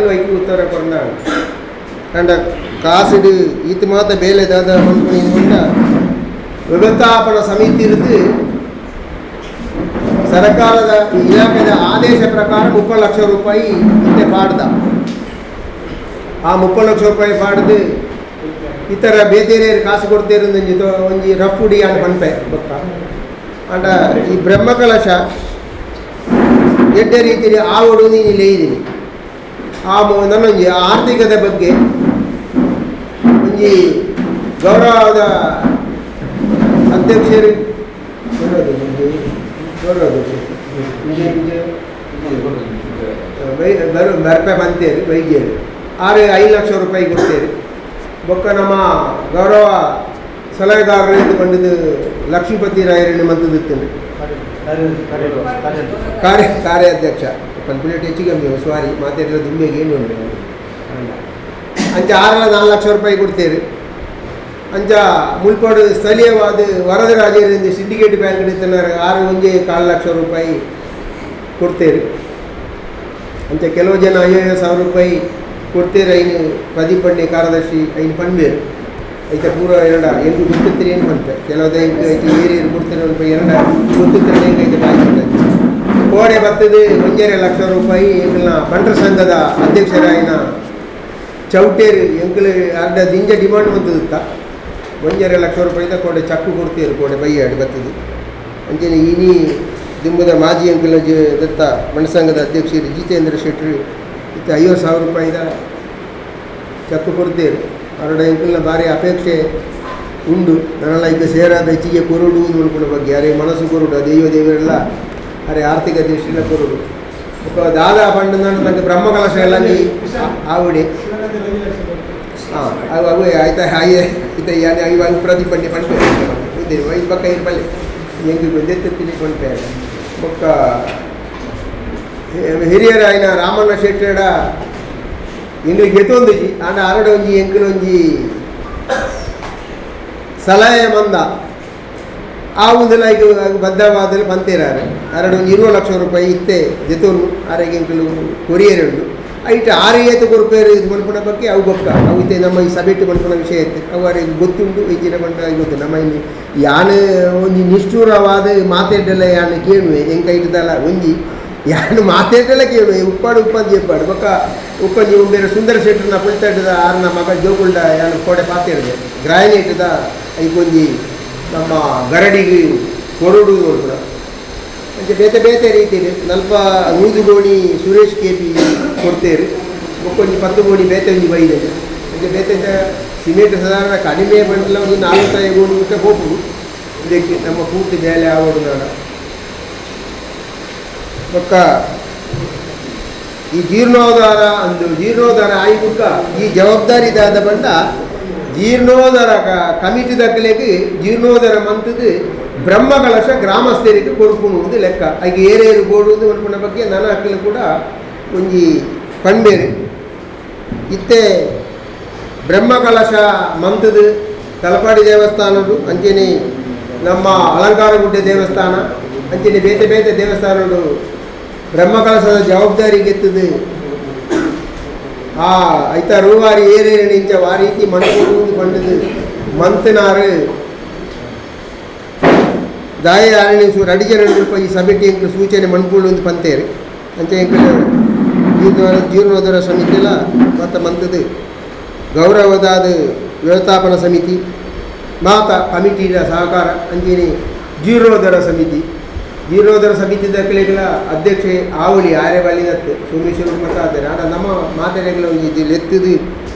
ಅಕಲು ಐಕು ಉತ್ತರ ಕೊರ್ನ ಅಂಡ ಕಾಸುಡು ಈತ ಮಾತ ಬೇಲೆ ದಾದ ಮನ್ಪುನಿ ವ್ಯವಸ್ಥಾಪನಾ ಸಮಿತಿ ಇರುದು ಸರ್ಕಾರದ ಇಲಾಖೆದ ಆದೇಶ ಪ್ರಕಾರ 30 ಲಕ್ಷ ರೂಪಾಯಿ ಇತ್ತೆ ಪಾಡ್ದ. ಆ 30 ಲಕ್ಷ ರೂಪಾಯಿ ಪಾಡ್ದು ಇತರ ಬೇರೆ ಕಾಸು ಕೊಡ್ತೇರು ಒಂಜಿ ಒಂಜಿ ರಫ್ ಉಡಿ ಆಂಡ್ ಪನ್ಪೆ ಬೊಕ್ಕ ಆಂಡ ಈ ಬ್ರಹ್ಮಕಲಶ ಎಡ್ಡೆ ರೀತಿಯಲ್ಲಿ ಆವಡು ನೀನು ಲೇಯ್ದಿನಿ ಆ ನನ್ನೊಂಜಿ ಆರ್ಥಿಕದ ಬಗ್ಗೆ ಒಂಜಿ ಗೌರವದ ಅಧ್ಯಕ್ಷರು ಬರ್ಪೆ ಬಂತೇರಿ ವೈದ್ಯರು 6 5 ಲಕ್ಷ ರೂಪಾಯಿ ಕೊಡ್ತೇರಿ. ಬೊಕ್ಕ ನಮ್ಮ ಗೌರವ ಸಲಹೆಗಾರರು ಇದು ಬಂದಿದ್ದು ಲಕ್ಷ್ಮೀಪತಿ ರಾಯರನ್ನು ಮಂತದಿತ್ತೇನೆ ಕಾರ್ಯಾಧ್ಯಕ್ಷ ಪನ್ಪಿಲೇಟ್ ಹೆಚ್ಚು ಕಮ್ಮಿ ಸಾರಿ ಮಾತಾಡಿರೋ ದುಂಬೆಗೆ ಏನು ಉಂಟು ಅಂಚ 6 4 ಲಕ್ಷ ರೂಪಾಯಿ ಕೊಡ್ತೇರಿ. ಅಂಚ ಮುಲ್ಪಾಡು ಸ್ಥಳೀಯವಾದ ವರದರಾಜರಿಂದ ಸಿಂಡಿಕೇಟ್ ಬ್ಯಾಂಕ್ 6 1.25 ಲಕ್ಷ ರೂಪಾಯಿ ಕೊಡ್ತೇರಿ. ಅಂಚ ಕೆಲವು ಜನ 50 ಸಾವಿರ ರೂಪಾಯಿ ಕೊಡ್ತೇರಿ. ಐನು ಪ್ರದೀಪಣ್ಣೆ ಕಾರ್ಯದರ್ಶಿ ಐನು ಪನ್ಬೇರು ಐತ ಪೂರ ಎರಡ ಎಂಟು ಗೊತ್ತಿರ್ತೀರಿ ಏನು ಪನ್ಪೆ ಕೆಲವು ಎಂಟು ಐತೆ ಏರಿಯರು ಕೊಡ್ತೀರಿ ಒಂದು ಎರಡ ಗೊತ್ತಿರ್ತೀರಿ ಹೆಂಗೈತೆ ಬಾಯಿ ಕೋಡೆ ಬರ್ತದೆ 1.5 ಲಕ್ಷ ರೂಪಾಯಿ ಎಂಕಲ್ನ ಬಂಟರ ಸಂಘದ ಅಧ್ಯಕ್ಷರಾಯಿನ ಚೌಟೇರು ಎಂಕಲ್ ಅರ್ಧ ದಿಂಜ ಡಿಮಾಂಡ್ ಬಂತದಿತ್ತ 1.5 ಲಕ್ಷ ರೂಪಾಯಿದ ಕೋಡೆ ಚಕ್ಕು ಕೊಡ್ತೀರು ಕೋಡೆ ಬೈಯಾಡಿ ಬರ್ತದೆ. ಅಂಚನೆ ಇನಿ ದಿಂಬುದ ಮಾಜಿ ಅಂಕಲ್ ದತ್ತ ಬಂಟರ ಸಂಘದ ಅಧ್ಯಕ್ಷರು ಜಿತೇಂದ್ರ ಶೆಟ್ಟರು ಇತ್ತ 50 ಸಾವಿರ ರೂಪಾಯಿದ ಚಕ್ಕು ಕೊಡ್ತೀರು. ಅವರ ಎಂಕಲ್ನ ಭಾರಿ ಅಪೇಕ್ಷೆ ಉಂಡು ನನ್ನೆಲ್ಲ ಈಗ ಸೇರಾದ ಹೆಚ್ಚಿಗೆ ಕೊರಡು ನೋಡ್ಕೊಂಡ ಬಗ್ಗೆ ಅರೆ ಮನಸ್ಸು ಕೊರಡು ದೈವ ದೇವರೆಲ್ಲ ಅರೆ ಆರ್ಥಿಕ ದೃಷ್ಟಿಲ್ಲ ಕೊರಡು ದಾದಾ ಪಂಡ ನನಗೆ ಬ್ರಹ್ಮಕಲಶ ಎಲ್ಲ ಆವಡಿ ಹಾಂ ಅವು ಅವು ಆಯ್ತಾ ಹಾಗೆ ಆಯ್ತಾ ಯಾನೆ ಇವಾಗ ಪ್ರತಿಪಂಡೆ ಪಂಪೆ ಐದು ಪಕ್ಕ ಇರ್ಬಲ್ಲೆ ಎಂಗೆ ಗೊತ್ತೆತ್ತಿನಿ ಪಂಪೆ ಬೊಕ್ಕ ಹಿರಿಯರಾಯಿನ ರಾಮಣ್ಣ ಶೆಟ್ಟಡ ಎಂಗ್ಲಿಗೆ ಎತ್ತೊಂದುಜಿ ಆಂಡ ಅರಡ ಒಂಜಿ ಎಂಕಲ್ ಒಂಜಿ ಸಲಹೆ ಮಂದ ಆ ಒಂದು ಲೈಕ್ ಬದ್ಧವಾದಲ್ಲಿ ಪಂತೇರಾರೆ ಅರಡ ಒಂಜಿ 20 ಲಕ್ಷ ರೂಪಾಯಿ ಇತ್ತೆ ಜೆತೊನ್ನು ಆರೆಗೆ ಎಂಕಲು ಕೊರಿಯರ್ ಉಂಡು ಐಟ್ ಆರು ಏತು ಕೊರ್ಪೇರು ಇದು ಮನ್ಪುನ ಬಗ್ಗೆ ಅವು ಬೊಕ್ಕ ಅವು ಇತ್ತೆ ನಮ್ಮ ಈ ಸಭೆಟ್ಟು ಮನ್ಪುನ ವಿಷಯ ಇತ್ತೆ ಅವು ಆರೆಗೆ ಗೊತ್ತುಂಟು ಇಂಚಿನ ಬಂಡ ಗೊತ್ತು ನಮ್ಮ ಇಲ್ಲಿ ಯಾನು ಒಂಜಿ ನಿಷ್ಠುರವಾದ ಮಾತೆಡ್ಡೆಲ್ಲ ಯಾನು ಕೇಳುವೆ ಎಂಕ ಇಟ್ಟದಲ್ಲ ಒಂಜಿ ಯಾನು ಮಾತೆಡ್ಡೆಲ್ಲ ಕೇಳುವೆ ಉಪ್ಪಾಡು ಉಪ್ಪಂದು చెప్పಾಡು ಬೊಕ್ಕ ಉಪ್ಪಂಜಿ ಉಂಬೇರು ಸುಂದರ ಶೆಟ್ಟರ್ನ ಪುಲ್ತಡ್ಡದ ಆರ್ನ ಮಗ ಜೋಕುಲ್ಡ ಯಾನು ಕೋಡೆ ಪಾತಿರ್ದೆ ಗ್ರಾನೈಟ್ದ ಐಕೊಂಜಿ ನಮ್ಮ ಗರಡಿಗೆ ಕೊರಡು ನೋಡ್ಬಿಡ ಅಂಚೆ ಬೇತೆ ಬೇತೆ ರೀತಿಲಿ ನಲ್ಪ 100 ಗೋಣಿ ಸುರೇಶ್ ಕೆ ಪಿ ಕೊಡ್ತೇರು ಬೊಕ್ಕೊಂಜಿ 10 ಗೋಣಿ ಬೇತೆ ಒಂಜಿ ಬೈದೆ ಅಂಚೆ ಬೇತೆ ಸಿಮೆಂಟ್ ಸಾಧಾರಣ ಕಡಿಮೆ ಬಂಡಲ ಒಂದು 4 ಗೋಣಿ ಬಿಟ್ಟ ಹೋಗುದು ಇದಕ್ಕೆ ನಮ್ಮ ಪೂರ್ತಿ ಬೇಲೆ ಆವಡು ನಾಡ. ಬೊಕ್ಕ ಈ ಜೀರ್ಣೋದ್ಧಾರ ಅಂದು ಜೀರ್ಣೋದ್ಧಾರ ಆಯ್ಬುಕ್ಕ ಈ ಜವಾಬ್ದಾರಿ ದಾದ ಬಂಡ ಜೀರ್ಣೋದ್ಧಾರ ಕಮಿಟಿ ದಕ್ಕಲೆಗೆ ಜೀರ್ಣೋದ್ಧಾರ ಮಂತದ್ದು ಬ್ರಹ್ಮಕಲಶ ಗ್ರಾಮಸ್ಥರಿಗೆ ಕೊಡ್ಪುಣುವುದು ಲೆಕ್ಕ ಐಗೆ ಏರೇರು ಗೋಡುವುದು ಮನ್ಪುನ ಬಗ್ಗೆ ನನ್ನ ಅಕ್ಕಲು ಕೂಡ ಒಂಜಿ ಪಂಡೇರು ಇತ್ತೆ ಬ್ರಹ್ಮಕಲಶ ಮಂತದ್ದು ತಲಪಾಡಿ ದೇವಸ್ಥಾನಡು ಅಂಚನೆ ನಮ್ಮ ಅಲಂಕಾರಗುಡ್ಡೆ ದೇವಸ್ಥಾನ ಅಂಚನೆ ಬೇತೆ ಬೇತೆ ದೇವಸ್ಥಾನಡು ಬ್ರಹ್ಮಕಲಶದ ಜವಾಬ್ದಾರಿಗೆತ್ತದು ಆ ಐತ ರೂವಾರಿ ಏರೇರು ನಿಂಚ ಆ ರೀತಿ ಮನ್ಪುದು ಪಂಡದು ಮಂತನಾರು ದಾಯ ಆರಣಿ ರಡಿಜನ ಈ ಸಭೆಗೆ ಎಂಕಲು ಸೂಚನೆ ಮನ್ಪುಳ್ಳು ಒಂದು ಪಂತೇರು ಅಂಚೆ ಎಂಕಲು ಜೀರ್ಣೋದ್ಧಾರ ಸಮಿತಿಲ ಮತ್ತು ಮಂತದ್ದು ಗೌರವದಾದ ವ್ಯವಸ್ಥಾಪನಾ ಸಮಿತಿ ಮಾತ ಕಮಿಟಿಯ ಸಹಕಾರ ಅಂಚನೆ ಜೀರ್ಣೋದ್ಧಾರ ಸಮಿತಿ ಜೀರ್ಣೋದ್ಧಾರ ಸಮಿತಿ ದಾಖಲೆಗಳ ಅಧ್ಯಕ್ಷೆ ಆವಳಿ ಆರ್ಯಬಾಲಿದತ್ತು ಸೋಮೇಶ್ವರ ಮತ ಆದರೆ ಆಡ ನಮ್ಮ ಮಾತೆಗಳ ಒಂದು ಎತ್ತದು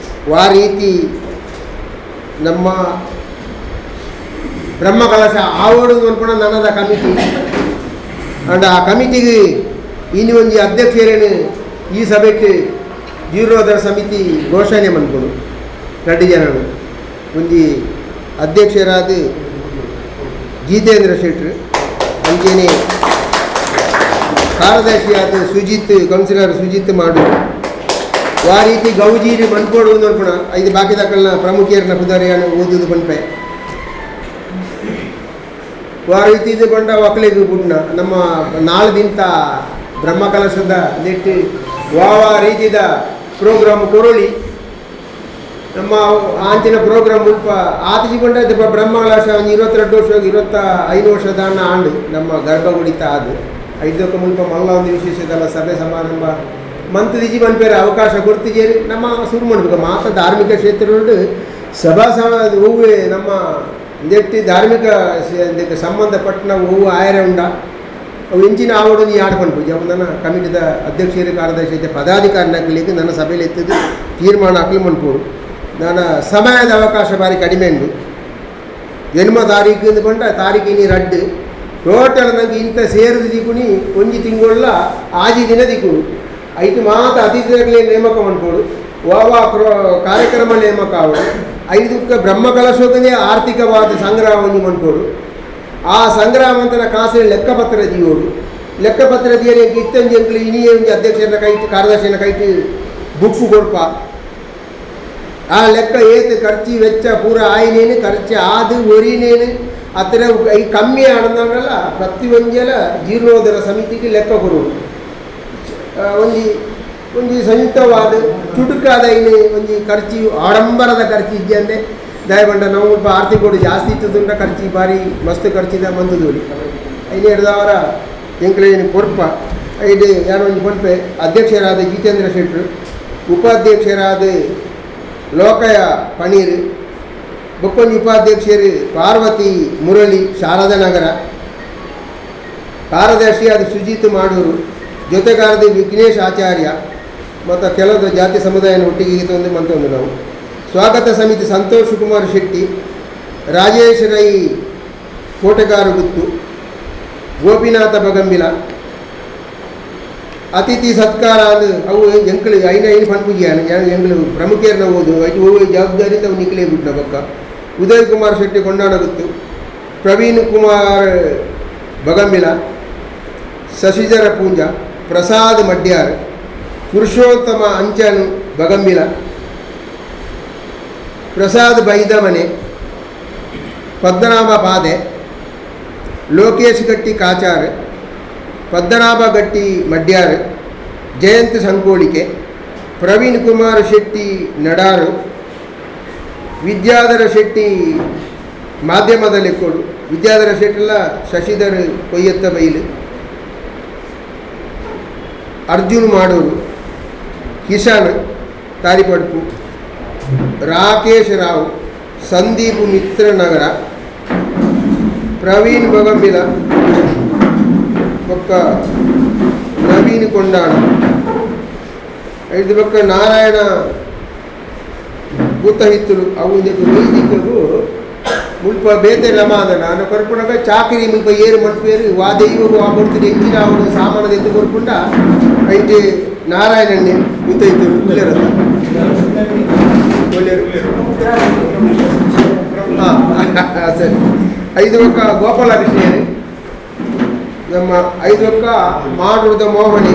ಆ ರೀತಿ ನಮ್ಮ ಬ್ರಹ್ಮಕಲಶ ಆವಡು ಅನ್ಕೊಂಡ ನನ್ನದ ಕಮಿಟಿ ಅಂಡ್ ಆ ಕಮಿಟಿಗೆ ಇನ್ನು ಒಂಜಿ ಅಧ್ಯಕ್ಷರೇನು ಈ ಸಭೆಗೆ ಜೀರ್ಣೋದ್ಧಾರ ಸಮಿತಿ ಘೋಷಣೆ ಮನ್ಪುಡು 2 ಜನರು ಒಂಜಿ ಅಧ್ಯಕ್ಷರಾದ ಜಿತೇಂದ್ರ ಶೆಟ್ರು ಅಂಚನೆ ಕಾರ್ಯದರ್ಶಿಯಾದ ಸುಜಿತ್ ಕೌನ್ಸಿಲರ್ ಸುಜಿತ್ ಮಾಡು ಆ ರೀತಿ ಗೌಜೀರಿ ಮನ್ಪೋಡು ಅನ್ಪುಣ ಐದು ಬಾಕಿ ದಾಖಲ್ನ ಪ್ರಮುಖಿಯರ್ನ ಪುದಾರಿಯನ್ನು ಓದುದು ಪನ್ಪೆ ಆ ರೀತಿ ಇದು ಬಂಡ ಒಕ್ಕಲಿಗೆ ಬುಡ್ನ ನಮ್ಮ 4 ದಿನದ ಬ್ರಹ್ಮಕಲಶದ ನೆಟ್ಟು ವಾ ರೀತಿದ Program ಕೊರೊಳಿ ನಮ್ಮ ಆಂಚಿನ ಪ್ರೋಗ್ರಾಮ್ ಮುಲ್ಪ ಆತಿಜಿಕೊಂಡ ಬ್ರಹ್ಮಕಲಶ ಒಂದು 22 ವರ್ಷ 25 ವರ್ಷದ ಆಂಡು ನಮ್ಮ ಗರ್ಭಗುಡಿತ ಅದು ಐದಕ್ಕೆ ಮುಲ್ಪ ಮಲ್ಲ ಒಂದು ವಿಶೇಷದಲ್ಲ ಸಭೆ ಸಮಾರಂಭ ಮಂತ್ ದಿಜಿ ಮನ್ಪೇರೆ ಅವಕಾಶ ಕೊಡ್ತಿಜೇರಿ ನಮ್ಮ ಶುರು ಮಾಡಬೇಕು. ಮಾತ ಧಾರ್ಮಿಕ ಕ್ಷೇತ್ರಗಳು ಸಭಾ ಹೂವೆ ನಮ್ಮ ಇಂದೆಟ್ಟಿ ಧಾರ್ಮಿಕ ಸಂಬಂಧಪಟ್ಟನ ಹೂವು ಆಯರೆ ಉಂಡ ಅವು ಇಂಚಿನ ಆವಡು ನೀ ಆಡ್ಕೊಂಡು ಪೂಜೆ ಅವು ನನ್ನ ಕಮಿಟಿದ ಅಧ್ಯಕ್ಷರು ಕಾರ್ಯದರ್ಶಿ ಐತೆ ಪದಾಧಿಕಾರಿನಾಗಲಿಕ್ಕೆ ನನ್ನ ಸಭೆಯಲ್ಲಿ ಎತ್ತಿದ್ದು ತೀರ್ಮಾನ ಹಾಕಲಿ ಮನ್ಪೋಡು. ನಾನು ಸಮಯದ ಅವಕಾಶ ಭಾರಿ ಕಡಿಮೆ ಉಂಡು. ಜನ್ಮ ತಾರೀಕು ಅಂದುಕೊಂಡ ತಾರೀಕು ಇನಿ ರಡ್ಡು ಟೋಟಲ್ ನಂಗೆ ಇಂಥ ಸೇರಿದ ದಿಕ್ಕುನಿ ಒಂಜಿ ತಿಂಗೊಳ್ಳ ಆಜಿ ದಿನ ದಿಕ್ಕುಡು ಐತು ಮಾತ ಅತಿಥಿಗಳಿಗೆ ನೇಮಕ ಮನ್ಪೋಡು ವಾವಾ ಕಾರ್ಯಕ್ರಮ ನೇಮಕ ಆವಡು ಐದಕ್ಕೆ ಬ್ರಹ್ಮಕಲಶೋಕನೇ ಆರ್ಥಿಕವಾದ ಸಂಗ್ರಹ ಒಂಜಿ ಮನ್ಪೋಡು. ಆ ಸಂಗ್ರಹವಂತನ ಕಾಸಿನ ಲೆಕ್ಕಪತ್ರ ದಿಯೋಡು ಲೆಕ್ಕಪತ್ರ ದಿಯರೆ ಇತ್ತಂಜಿ ಎಂಕ್ಲು ಇನಿಯೇ ಒಂಜಿ ಅಧ್ಯಕ್ಷನ ಕೈಟ್ ಕಾರ್ಯದರ್ಶಿನ ಕೈಟ್ ಬುಕ್ ಕೊಡ್ಪ ಆ ಲೆಕ್ಕ ಏತು ಖರ್ಚಿ ವೆಚ್ಚ ಪೂರ ಆಯ್ನೇನು ಖರ್ಚು ಆದು ಒರಿನೇನು ಅತ್ರ ಈ ಕಮ್ಮಿ ಆಡಂದಲ್ಲ ಪ್ರತಿಯೊಂಜಲ ಜೀರ್ಣೋದ್ಧಾರ ಸಮಿತಿಗೆ ಲೆಕ್ಕ ಕೊಡುವುದು. ಒಂಜಿ ಒಂಜಿ ಸಂಯುಕ್ತವಾದ ಚುಟುಕಾದ ಇನ್ನು ಒಂಜಿ ಖರ್ಚು ಆಡಂಬರದ ಖರ್ಚು ಇದ್ದಂದೆ ದಯಪಂಡ ನಾವು ಸ್ವಲ್ಪ ಆರ್ಥಿಕ ಜಾಸ್ತಿ ಇತ್ತದುಂಡ ಖರ್ಚು ಭಾರಿ ಮಸ್ತ್ ಖರ್ಚಿದ ಮಂದದೋಡಿ ಐದು ಹಿಡ್ದವರ ಎಂಕ್ಲೇನು ಕೊರ್ಪ ಐದು ಯಾರೋ ಒಂಜಿ ಪನ್ಪೆ ಅಧ್ಯಕ್ಷರಾದ ಜಿತೇಂದ್ರ ಶೆಟ್ಟರು, ಉಪಾಧ್ಯಕ್ಷರಾದ ಲೋಕಯ ಪಣೀರ್, ಬೊಕ್ಕೊಂಜಿ ಉಪಾಧ್ಯಕ್ಷರು ಪಾರ್ವತಿ ಮುರಳಿ ಶಾರದಾನಗರ, ಕಾರ್ಯದರ್ಶಿಯಾದ ಸುಜಿತ್ ಮಾಡೂರು, ಜೊತೆಗಾರದ ವಿಘ್ನೇಶ್ ಆಚಾರ್ಯ ಮತ್ತು ಕೆಲವು ಜಾತಿ ಸಮುದಾಯನ ಒಟ್ಟಿಗೆ ಒಂದು ಮಂತೊಂದು ನಾವು. ಸ್ವಾಗತ ಸಮಿತಿ ಸಂತೋಷ್ ಕುಮಾರ್ ಶೆಟ್ಟಿ, ರಾಜೇಶ್ ರೈ ಕೋಟೆಗಾರು ಗುತ್ತು, ಗೋಪಿನಾಥ ಬಗಂಬಿಲ. ಅತಿಥಿ ಸತ್ಕಾರ ಅಂದು ಅವು ಎಂಕ್ಲು ಐನ ಐನು ಪನ್ಪುಜಿಯಾನ ಎಂಗ್ಳು ಪ್ರಮುಖರನ್ನ ಓದು ಐಟು ಓ ಜವಾಬ್ದಾರಿ ಅವು ನಿಕ್ಲೇ ಬಿಟ್ನ ಬೊಕ್ಕ. ಉದಯ್ ಕುಮಾರ್ ಶೆಟ್ಟಿ ಕೊಂಡಾಣಗುತ್ತು, ಪ್ರವೀಣ್ ಕುಮಾರ್ ಬಗಂಬಿಲ, ಶಶಿಧರ ಪೂಂಜ, ಪ್ರಸಾದ್ ಮಡ್ಯಾರ್, ಪುರುಷೋತ್ತಮ ಅಂಚನ್ ಬಗಂಬಿಲ, ಪ್ರಸಾದ್ ಬೈದಮನೆ, ಪದ್ಮನಾಭ ಪಾದೆ, ಲೋಕೇಶ್ ಗಟ್ಟಿ ಕಾಚಾರ್, ಪದ್ಮನಾಭ ಗಟ್ಟಿ ಮಡ್ಯಾರ್, ಜಯಂತ್ ಸಂಕೋಳಿಕೆ, ಪ್ರವೀಣ್ ಕುಮಾರ್ ಶೆಟ್ಟಿ ನಡಾರು, ವಿದ್ಯಾಧರ ಶೆಟ್ಟಿ ಮಾಧ್ಯಮದ ಲೆಕ್ಕೋಡು, ವಿದ್ಯಾಧರ ಶೆಟ್ಟಿಲ್ಲ ಶಶಿಧರ್ ಕೊಯ್ಯತ್ತ ಬೈಲು, ಅರ್ಜುನ್ ಮಾಡೂರು, ಕಿಶನ್ ತಾರಿಪಡ್ಪು, ರಾಕೇಶ್ ರಾವ್, ಸಂದೀಪ್ ಮಿತ್ರನಗರ, ಪ್ರವೀಣ್ ಬಗಂಬಿಲ ಬೊಕ್ಕ ನವೀನ್ ಕೊಂಡಾಣ, ಐದು ಬೊಕ್ಕ ನಾರಾಯಣ ಭೂತಹಿತ್ತುಲು ಅವು ಇಂದಕ್ಕೆ ವೈದಿಕರು ಮುಲ್ಪ ಬೇತೆ ನಮಾದನ ನಾನು ಕೊರ್ಪುನಗ ಚಾಕರಿ ಮುಲ್ಪ ಏರು ಮಲ್ಪೇರು ವಾ ದೈವಗು ಆ ಕೊಡ್ತಿರು ಎಂಚಿನ ಅವನು ಸಾಮಾನದ ಎತ್ತು ಕೊರ್ಪುಂಡ ಐಟೆ ನಾರಾಯಣಣ್ಣೆ ಭೂತಹಿತ್ತುಲು ಉಲ್ಲೇರತ್ತ ಒಳ್ಳೆಯರು ಹಾಂ ಸರಿ. ಐದು ಒಕ್ಕ ಗೋಪಾಲಕೃಷ್ಣರು ನಮ್ಮ, ಐದು ಒಕ್ಕ ಮಾಡುವುದ ಮೋಹನಿ,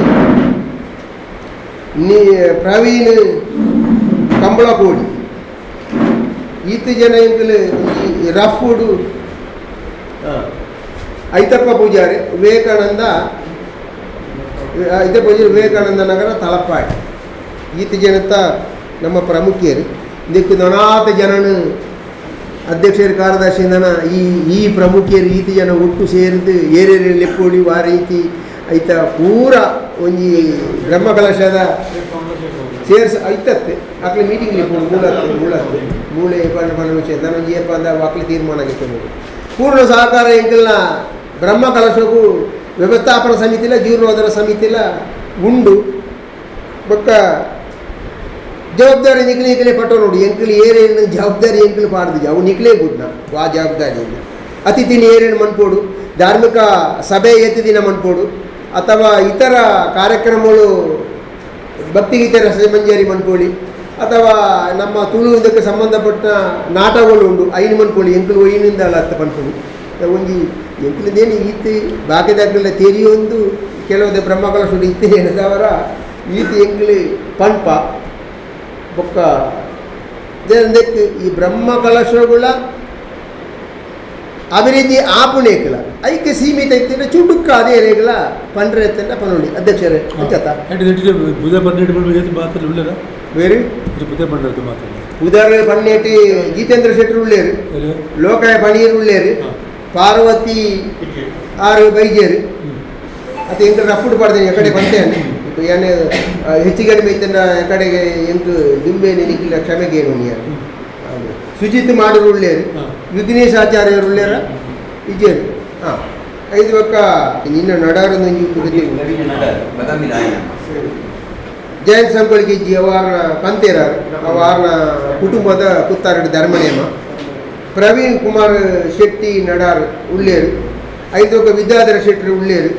ನೀ ಪ್ರವೀಣ್ ಕಂಬಳಕೋಡಿ, ಈತ ಜನ ಎಂಕಲು ರಫ್ಫುಡು ಐತಪ್ಪ ಪೂಜಾರಿ, ವಿವೇಕಾನಂದ ಐತಪ್ಪ ಪೂಜಾರಿ ವಿವೇಕಾನಂದ ನಗರ ತಲಪಾಡಿ. ಈತ ಜನತ ನಮ್ಮ ಪ್ರಮುಖರು. ಇದಕ್ಕೆ ನನಾತ ಜನನು ಅಧ್ಯಕ್ಷರು ಕಾರ್ಯದರ್ಶಿ ನನ ಈ ಈ ಪ್ರಮುಖರು ಈತ ಜನ ಒಟ್ಟು ಸೇರಿದು ಏರೇರು ಲೆಪ್ಪೋಡಿ ವಾ ರೀತಿ ಐತ ಪೂರ ಒಂಜಿ ಬ್ರಹ್ಮಕಲಶದ ಸೇರ್ಸ ಐತತ್ತೆ ಆಕ್ಲೆ ಮೀಟಿಂಗ್ ಲೆಪ್ಪೋಡು ಮೂಲತ್ತೆ ಮೂಲತ್ತೆ ಮೂಳೆ ಪಂಡ ಪಂಡ ವಿಷಯ ನಾನು ಒಂಜಿ ಏಪ ಅಂದ ಆಕ್ಲೆ ತೀರ್ಮಾನ ಆಗಿತ್ತು. ಪೂರ್ಣ ಸಹಕಾರ ಎಂಕಲ್ನ ಬ್ರಹ್ಮಕಲಶಕ್ಕೂ ವ್ಯವಸ್ಥಾಪನಾ ಸಮಿತಿಲ ಜೀರ್ಣೋದ್ಧಾರ ಸಮಿತಿಲ ಉಂಡು. ಬೊಕ್ಕ ಜವಾಬ್ದಾರಿ ನಿಕ್ಲೆ ನಿಕ್ಲೆ ಪಟ್ಟ ನೋಡಿ ಎಂಕಲ್ ಏರೇನು ಜವಾಬ್ದಾರಿ ಎಂಕಲ್ ಪಾಡ್ದು ಅವು ನಿಕ್ಲೇ ಗುಡ್ನ ವಾ ಜವಾಬ್ದಾರಿ ಅತಿಥಿನ ಏರೇನು ಮನ್ಪೋಡು, ಧಾರ್ಮಿಕ ಸಭೆ ಏತು ದಿನ ಮನ್ಪೋಡು, ಅಥವಾ ಇತರ ಕಾರ್ಯಕ್ರಮಗಳು ಭಕ್ತಿಗೀತೆ ರಸಮಂಜರಿ ಮನ್ಪೋಳಿ, ಅಥವಾ ನಮ್ಮ ತುಳು ಇದಕ್ಕೆ ಸಂಬಂಧಪಟ್ಟ ನಾಟಕಗಳು ಉಂಡು ಐನು ಮನ್ಪೋಳಿ ಎಂಕಲ್ ಒಯ್ಯಿನಿಂದ ಅಲ್ಲ ಅತ್ತ ಪನ್ಪೋಡು ಒಂಜಿ ಎಂಕಲಿಂದೇನು ಈತ ಬಾಕಿದಾಗಲೆಲ್ಲ ತೆರಿಯೊಂದು ಕೆಲವು ಬ್ರಹ್ಮಕಲಶುಡು ಇತ್ತು ಹೇಳಿದವರ ಈತ ಎಂಕಲು ಪನ್ಪ ಬೊಕ್ಕ ಈ ಬ್ರಹ್ಮಕಲಶಗಳ ಅಭಿವೃದ್ಧಿ ಆಪುಣೇಕಲ ಐಕೆ ಸೀಮಿತ ಇತ್ತಿನ ಚುಡುಕ ಅದೇ ರೇಗಲ ಪಂಡ್ರೆ ಎತ್ತಂಡ ಪನೋಡಿ ಅಧ್ಯಕ್ಷರೇ ಅಂಚತ ಬುಧ ಪನ್ನೆರಡು ಮಾತಲ್ಲಿ ಉಳ್ಳೇರ ಬೇರೆ ಬುಧ ಪಂಡ್ರದ್ದು ಮಾತಲ್ಲ ಉದಾಹರಣೆ ಪನ್ನೇಟಿ ಜಿತೇಂದ್ರ ಶೆಟ್ಟರು ಉಳ್ಳೇರು, ಲೋಕಾಯ ಪಣೀರ್ ಉಳ್ಳೇರು, ಪಾರ್ವತಿ ಆರು ಬೈಜೇರು ಅದು ಎಂಕ ರಫ್ಡು ಪಡ್ದೇನೆ ಎಕಡೆ ಬಂತೇನೆ ಏನು ಹೆಚ್ಚು ಕಡಿಮೆ ಇತ್ತಂಡ ಎಕಡೆಗೆ ಎಂಕ್ ದುಂಬೇನೆ ನಿಕ್ಕಿಲ್ಲ ಕ್ಷಮೆಗೆ ಏನು ನೀನು ಸುಜಿತ್ ಮಾಡೂರು ಉಳ್ಳೇರು, ವಿಘ್ನೇಶ್ ಆಚಾರ್ಯರು ಉಳ್ಳೇರ ಇಜ್ಜೇರು. ಹಾಂ ಐದು ಪಕ್ಕ ನಿನ್ನ ನಡಾರು ಜಯಂತ್ ಸಂಕೊಳಿಗೆ ಇಜ್ಜಿ ಅವಾರ್ನ ಪಂತೇರಾರು ಅವಾರ್ನ ಕುಟುಂಬದ ಕುತ್ತಾರಡು ಧರ್ಮನೇಮ ಪ್ರವೀಣ್ ಕುಮಾರ್ ಶೆಟ್ಟಿ ನಡಾರ್ ಉಳ್ಳೇರು, ಐದು ವಿದ್ಯಾಧರ ಶೆಟ್ಟರು ಉಳ್ಳೇರು,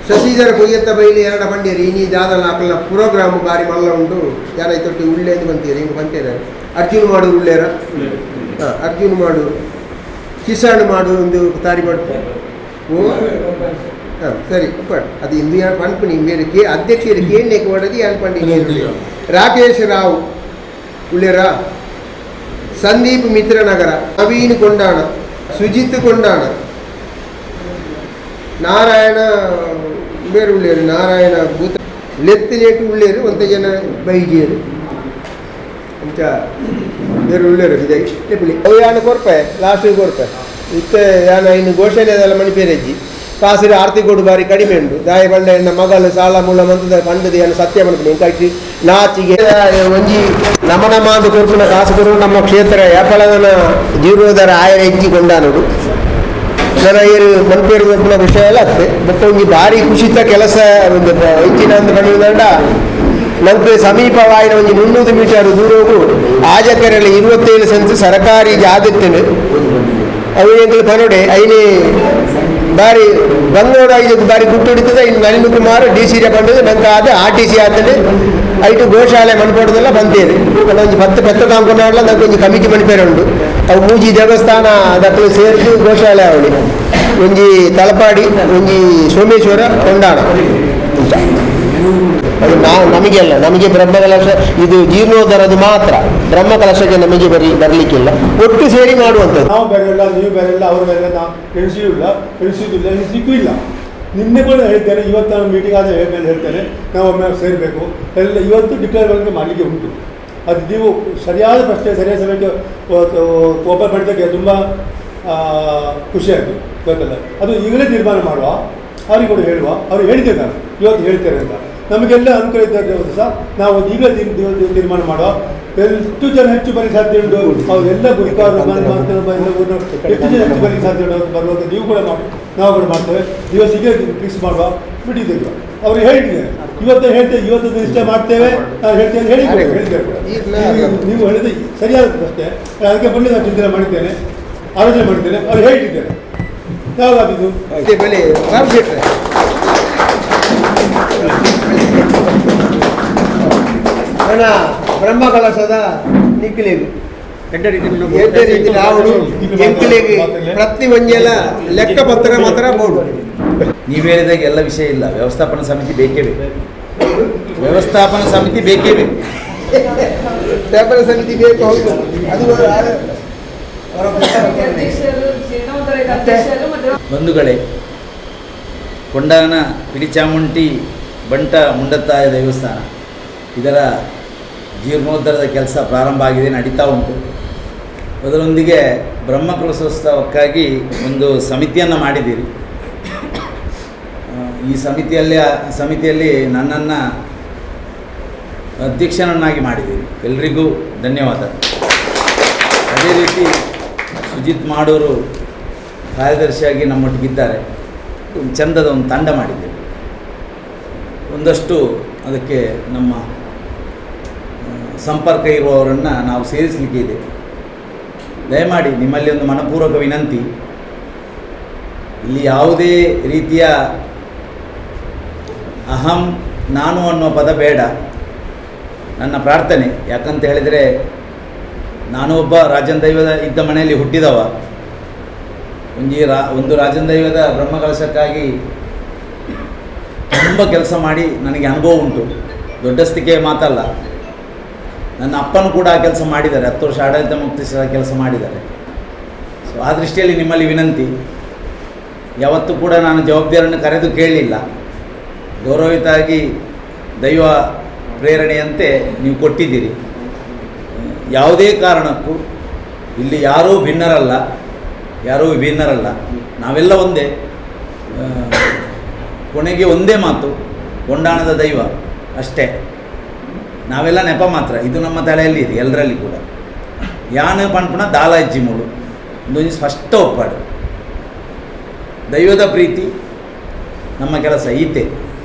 ಶಶಿಧರ ಕೊಯ್ಯತ್ತ ಬೈಲಿ ಎರಡ ಬಂಡೇರಿ ಇನಿ ದಾದಲ ಆಕಲ್ನ ಪ್ರೋಗ್ರಾಮ್ ಬಾರಿ ಮಲ್ಲ ಉಂಟು ಯಾರ ತೊಟ್ಟಿ ಉಳ್ಳೇಂದು ಬಂತೀರಿ ಹಿಂಗೆ ಬಂತೇರ. ಅರ್ಜುನ್ ಮಾಡೂರು ಉಳ್ಳೇರ, ಹಾಂ ಅರ್ಜುನ್ ಮಾಡೂರು, ಕಿಸಾನ್ ಮಾಡೂರು ಒಂದು ತಾರಿ ಮಾಡ್ತಾರೆ. ಓ ಹಾಂ ಸರಿ ಅದು ಇಂದು ಯಾರು ಪನ್ಪುನಿ ಬೇರೆ ಕೆ ಅಧ್ಯಕ್ಷರು ಕೇಳಕ್ಕೆ ಹೊಡೆದು ಯಾರು ಪಂಡಿ. ರಾಕೇಶ್ ರಾವ್ ಉಳ್ಳೇರ, ಸಂದೀಪ್ ಮಿತ್ರನಗರ, ನವೀನ್ ಕೊಂಡಾಣ, ಸುಜಿತ್ ಕೊಂಡಾಣ, ನಾರಾಯಣ ಬೇರೆ ಉಳ್ಳೇರು, ನಾರಾಯಣ ಭೂತ ಲೆತ್ತಿನೇಟು ಉಳ್ಳೇರು, ಒಂತ ಜನ ಬೈಜಿಯರು ಅಂಚ ಬೇರೆ ಉಳ್ಳೇರು ಇದೆ ಲೆಪ್ಪುಲಿ. ಅವು ಯಾನು ಕೊರ್ಪೆ ಲಾಸ್ಟಿಗೆ ಕೊರ್ಪೆ ಇತ್ತೆ ಯಾನ ಇನ್ನು ಘೋಷಣೆ ಅದೆಲ್ಲ ಮಣಿಪೇರಜ್ಜಿ ಕಾಸಿರು ಆರ್ತಿ ಕೊಡು ಬಾರಿ ಕಡಿಮೆ ಉಂಟು ದಾಯ ಬಂಡ ಎನ್ನ ಮಗಳು ಸಾಲ ಮೂಲ ಮಂತದ ಪಂಡದ ಏನು ಸತ್ಯ ಮನ್ಪುನಿ ಎಂಕಾಯ್ತು ನಾಚಿಗೆ ಒಂಜಿ ನಮನ ಮಾಂದು ಕೊರ್ಪುನ ಕಾಸು ಕೊರು ನಮ್ಮ ಕ್ಷೇತ್ರ ಯಾಪಲದನ ಜೀರ್ಣೋದರ ಆಯರ ಹೆಜ್ಜಿ ಕೊಂಡಾನುಡು ನನ್ನ ಏರು ಮನ್ಪೇರು ಮನ್ಪುನ ವಿಷಯ ಎಲ್ಲ ಅತ್ತೆ ಬೊಕ್ಕ ಒಂಜಿ ಭಾರಿ ಖುಷಿತ ಕೆಲಸ ಒಂದು ಹೆಚ್ಚಿನ ಒಂದು ಪಂಡ ನಂಗೆ ಸಮೀಪವಾಯಿನ ಒಂಜಿ 300 ಮೀಟರ್ ದೂರವು ಆಜಕರಲ್ಲಿ 27 ಸೆನ್ಸ್ ಸರಕಾರಿ ಜಾಗತ್ತೇನೆ ಅವು ಎಂಕುಲು ಪನೋಡೆ ಐನೇ ಬಾರಿ ಬಂಗೋಡ ಐದು ಬಾರಿ ಗುಟ್ಟುಡಿತದೆ ಇನ್ನು ನಳಿನ್ ಕುಮಾರ್ ಡಿ ಸಿ ಪಂಡದು ನಂಗೆ ಆದ R T C ಆಗ್ತದೆ ಐಟು ಗೋಶಾಲೆ ಮನ್ಪೋಡದೆಲ್ಲ ಬಂತೇನೆ ಒಂಜಿ 10 ಪೆತ್ತ ತಾಂಕೊನಾಡಲ ನಂಗೆ ಒಂಜಿ ಕಮಿಟಿ ಮಣಿಪೇರೆ ಉಂಡು ಅವು ಮೂಜಿ ದೇವಸ್ಥಾನ ದಕ್ಕಲು ಸೇರಿದು ಗೋಶಾಲೆ ಅವಳಿ ಒಂಜಿ ತಲಪಾಡಿ ಒಂಜಿ ಸೋಮೇಶ್ವರ ಕೊಂಡಾಣ ಅದು ನಾವು ನಮಗೆ ಅಲ್ಲ, ನಮಗೆ ಬ್ರಹ್ಮಕಲಶ ಇದು ಜೀರ್ಣೋದ್ಧಾರದ್ದು ಮಾತ್ರ, ಬ್ರಹ್ಮಕಲಶಕ್ಕೆ ನಮಗೆ ಬರಲಿಕ್ಕಿಲ್ಲ, ಒಟ್ಟು ಸೇರಿ ಮಾಡುವಂಥದ್ದು. ನಾವು ಬೇರೆ ಇಲ್ಲ, ನೀವು ಬೇರೆ ಇಲ್ಲ, ಅವರು ಬೇರೆ ಇಲ್ಲ, ನಾವು ಎಣಿಸಿಲ್ಲ, ಎಣಿಸುವುದಿಲ್ಲ, ಎಣಿಸಲಿಕ್ಕೂ ಇಲ್ಲ. ನಿನ್ನೆ ಕೂಡ ಹೇಳ್ತೇನೆ, ಇವತ್ತು ನಾನು ಮೀಟಿಂಗ್ ಆದ ಮೇಲೆ ಹೇಳ್ತೇನೆ, ನಾವು ಒಮ್ಮೆ ಸೇರಬೇಕು ಎಲ್ಲ ಇವತ್ತು ಡಿಕ್ಲೇರ್ ಮಾಡಲಿಕ್ಕೆ ಉಂಟು. ಅದು ನೀವು ಸರಿಯಾದ ಪ್ರಶ್ನೆ ಸರಿಯಾದ ಸಮಯಕ್ಕೆ ಓಪನ್ ಮಾಡಿದ್ದಕ್ಕೆ ತುಂಬ ಖುಷಿಯಾಯಿತು ಗೊತ್ತಲ್ಲ. ಅದು ಈಗಲೇ ತೀರ್ಮಾನ ಮಾಡುವ, ಅವ್ರಿಗೆ ಕೂಡ ಹೇಳುವ, ಅವ್ರು ಹೇಳಿದ್ದೆ ನಾನು ಇವತ್ತು ಹೇಳ್ತೇನೆ ಅಂತ. ನಮಗೆಲ್ಲ ಅನುಕೂಲ ಇದ್ದ ಸಹ ನಾವು ಈಗಲೇ ತೀರ್ಮಾನ ಮಾಡುವ. ಎಷ್ಟು ಜನ ಹೆಚ್ಚು ಬರಲಿಕ್ಕೆ ಸಾಧ್ಯ ಉಂಟು ಅವರೆಲ್ಲ ಗುರುಕಾರು ಎಷ್ಟು ಜನ ಹೆಚ್ಚು ಬರಲಿಕ್ಕೆ ಸಾಧ್ಯ ಉಂಟು ಬರುವಂಥ ನೀವು ಕೂಡ ಮಾಡಿ, ನಾವು ಕೂಡ ಮಾಡ್ತೇವೆ. ದಿವಸಿಗೆ ಫಿಕ್ಸ್ ಮಾಡುವ ಬಿಟ್ಟಿದ್ದೇವೆ, ಅವರು ಹೇಳಿದ್ದೇನೆ ಇವತ್ತೇ ಹೇಳ್ತೇವೆ, ಇವತ್ತು ನಿಶ್ಚಯ ಮಾಡ್ತೇವೆ ನಾವು ಹೇಳ್ತೇವೆ ಹೇಳಿ ಹೇಳಿದ್ದೇವೆ. ನೀವು ಹೇಳಿದ ಸರಿಯಾದ ಪ್ರಶ್ನೆ, ಅದಕ್ಕೆ ಬಂದು ನಾನು ಚಿಂತನೆ ಮಾಡಿದ್ದೇನೆ, ಆಲೋಚನೆ ಮಾಡಿದ್ದೇನೆ, ಅವ್ರು ಹೇಳಿದ್ದೇನೆ. ಯಾವಾಗ ಬ್ರಹ್ಮಕಲಶದ ನಿಕ್ಕಿಲೇಗು ಎಡ್ಡೆ ರೀತಿ ನಾವು ಎಂಕುಲೆಗ್ ಪ್ರತಿ ಒಂಜೆಲ ಲೆಕ್ಕಪತ್ರ ಮಾತ್ರ ಬೋರ್ಡು. ನೀವು ಹೇಳಿದಾಗ ಎಲ್ಲ ವಿಷಯ ಇಲ್ಲ, ವ್ಯವಸ್ಥಾಪನಾ ಸಮಿತಿ ಬೇಕೇ ಬೇಕು, ವ್ಯವಸ್ಥಾಪನಾ ಸಮಿತಿ ಬೇಕೇ ಬೇಕು, ವ್ಯಾಪಾರ ಸಮಿತಿ ಬೇಕು. ಹೌದು, ಅದು ಬಂಧುಗಳೇ, ಕೊಂಡಾನ ಪಿಡಿಚಾಮುಂಟಿ ಬಂಟ ಮುಂಡತ್ತಾಯ ದೇವಸ್ಥಾನ ಇದರ ಜೀರ್ಣೋದ್ಧಾರದ ಕೆಲಸ ಪ್ರಾರಂಭ ಆಗಿದೆ, ನಡೀತಾ ಉಂಟು. ಅದರೊಂದಿಗೆ ಬ್ರಹ್ಮಕಲಶೋತ್ಸವಕ್ಕಾಗಿ ಒಂದು ಸಮಿತಿಯನ್ನು ಮಾಡಿದ್ದೀರಿ. ಈ ಸಮಿತಿಯಲ್ಲಿ ನನ್ನನ್ನು ಅಧ್ಯಕ್ಷನನ್ನಾಗಿ ಮಾಡಿದ್ದೀರಿ, ಎಲ್ರಿಗೂ ಧನ್ಯವಾದ. ಅದೇ ರೀತಿ ಸುಜಿತ್ ಮಾಡೂರು ಕಾರ್ಯದರ್ಶಿಯಾಗಿ ನಮ್ಮೊಟ್ಟಿಗಿದ್ದಾರೆ. ಒಂದು ಚಂದದ ಒಂದು ತಂಡ ಮಾಡಿದ್ದೇವೆ. ಒಂದಷ್ಟು ಅದಕ್ಕೆ ನಮ್ಮ ಸಂಪರ್ಕ ಇರುವವರನ್ನು ನಾವು ಸೇರಿಸಲಿಕ್ಕೆ ಇದೆ. ದಯಮಾಡಿ ನಿಮ್ಮಲ್ಲಿ ಒಂದು ಮನಪೂರ್ವಕ ವಿನಂತಿ, ಇಲ್ಲಿ ಯಾವುದೇ ರೀತಿಯ ಅಹಂ ನಾನು ಅನ್ನೋ ಪದ ಬೇಡ. ನನ್ನ ಪ್ರಾರ್ಥನೆ, ಯಾಕಂತ ಹೇಳಿದರೆ ನಾನು ಒಬ್ಬ ರಾಜನ್ ದೈವದ ಇದ್ದ ಮನೆಯಲ್ಲಿ ಹುಟ್ಟಿದವ. ಒಂದು ರಾಜನ್ ದೈವದ ಬ್ರಹ್ಮಕಲಶಕ್ಕಾಗಿ ತುಂಬ ಕೆಲಸ ಮಾಡಿ ನನಗೆ ಅನುಭವ ಉಂಟು. ದೊಡ್ಡಸ್ತಿಕೆ ಮಾತಲ್ಲ, ನನ್ನ ಅಪ್ಪನೂ ಕೂಡ ಆ ಕೆಲಸ ಮಾಡಿದ್ದಾರೆ. 10 ವರ್ಷ ಆಡಳಿತ ಮುಕ್ತಿಸಿದ ಕೆಲಸ ಮಾಡಿದ್ದಾರೆ. So ಆ ದೃಷ್ಟಿಯಲ್ಲಿ ನಿಮ್ಮಲ್ಲಿ ವಿನಂತಿ. ಯಾವತ್ತೂ ಕೂಡ ನಾನು ಜವಾಬ್ದಾರಿಯನ್ನು ಕರೆದು ಕೇಳಲಿಲ್ಲ. ಗೌರವಿತಾಗಿ ದೈವ ಪ್ರೇರಣೆಯಂತೆ ನೀವು ಕೊಟ್ಟಿದ್ದೀರಿ. ಯಾವುದೇ ಕಾರಣಕ್ಕೂ ಇಲ್ಲಿ ಯಾರೂ ಭಿನ್ನರಲ್ಲ, ಯಾರೂ ವಿಭಿನ್ನರಲ್ಲ, ನಾವೆಲ್ಲ ಒಂದೇ. ಕೊನೆಗೆ ಒಂದೇ ಮಾತು, ಕೊಂಡಾಣದ ದೈವ ಅಷ್ಟೇ. ನಾವೆಲ್ಲ ನೆಪ ಮಾತ್ರ. ಇದು ನಮ್ಮ ತಲೆಯಲ್ಲಿ ಇದೆ ಎಲ್ಲರಲ್ಲಿ ಕೂಡ. ಯಾನು ಪನ್ಪುನ ದಾಲ ಇಜ್ಜಿ ಮೂಳು ಒಂದೊಂದು ಸ್ಪಷ್ಟ ಒಪ್ಪಾಡು. ದೈವದ ಪ್ರೀತಿ ನಮ್ಮ ಕೆಲಸ ಈತೆ.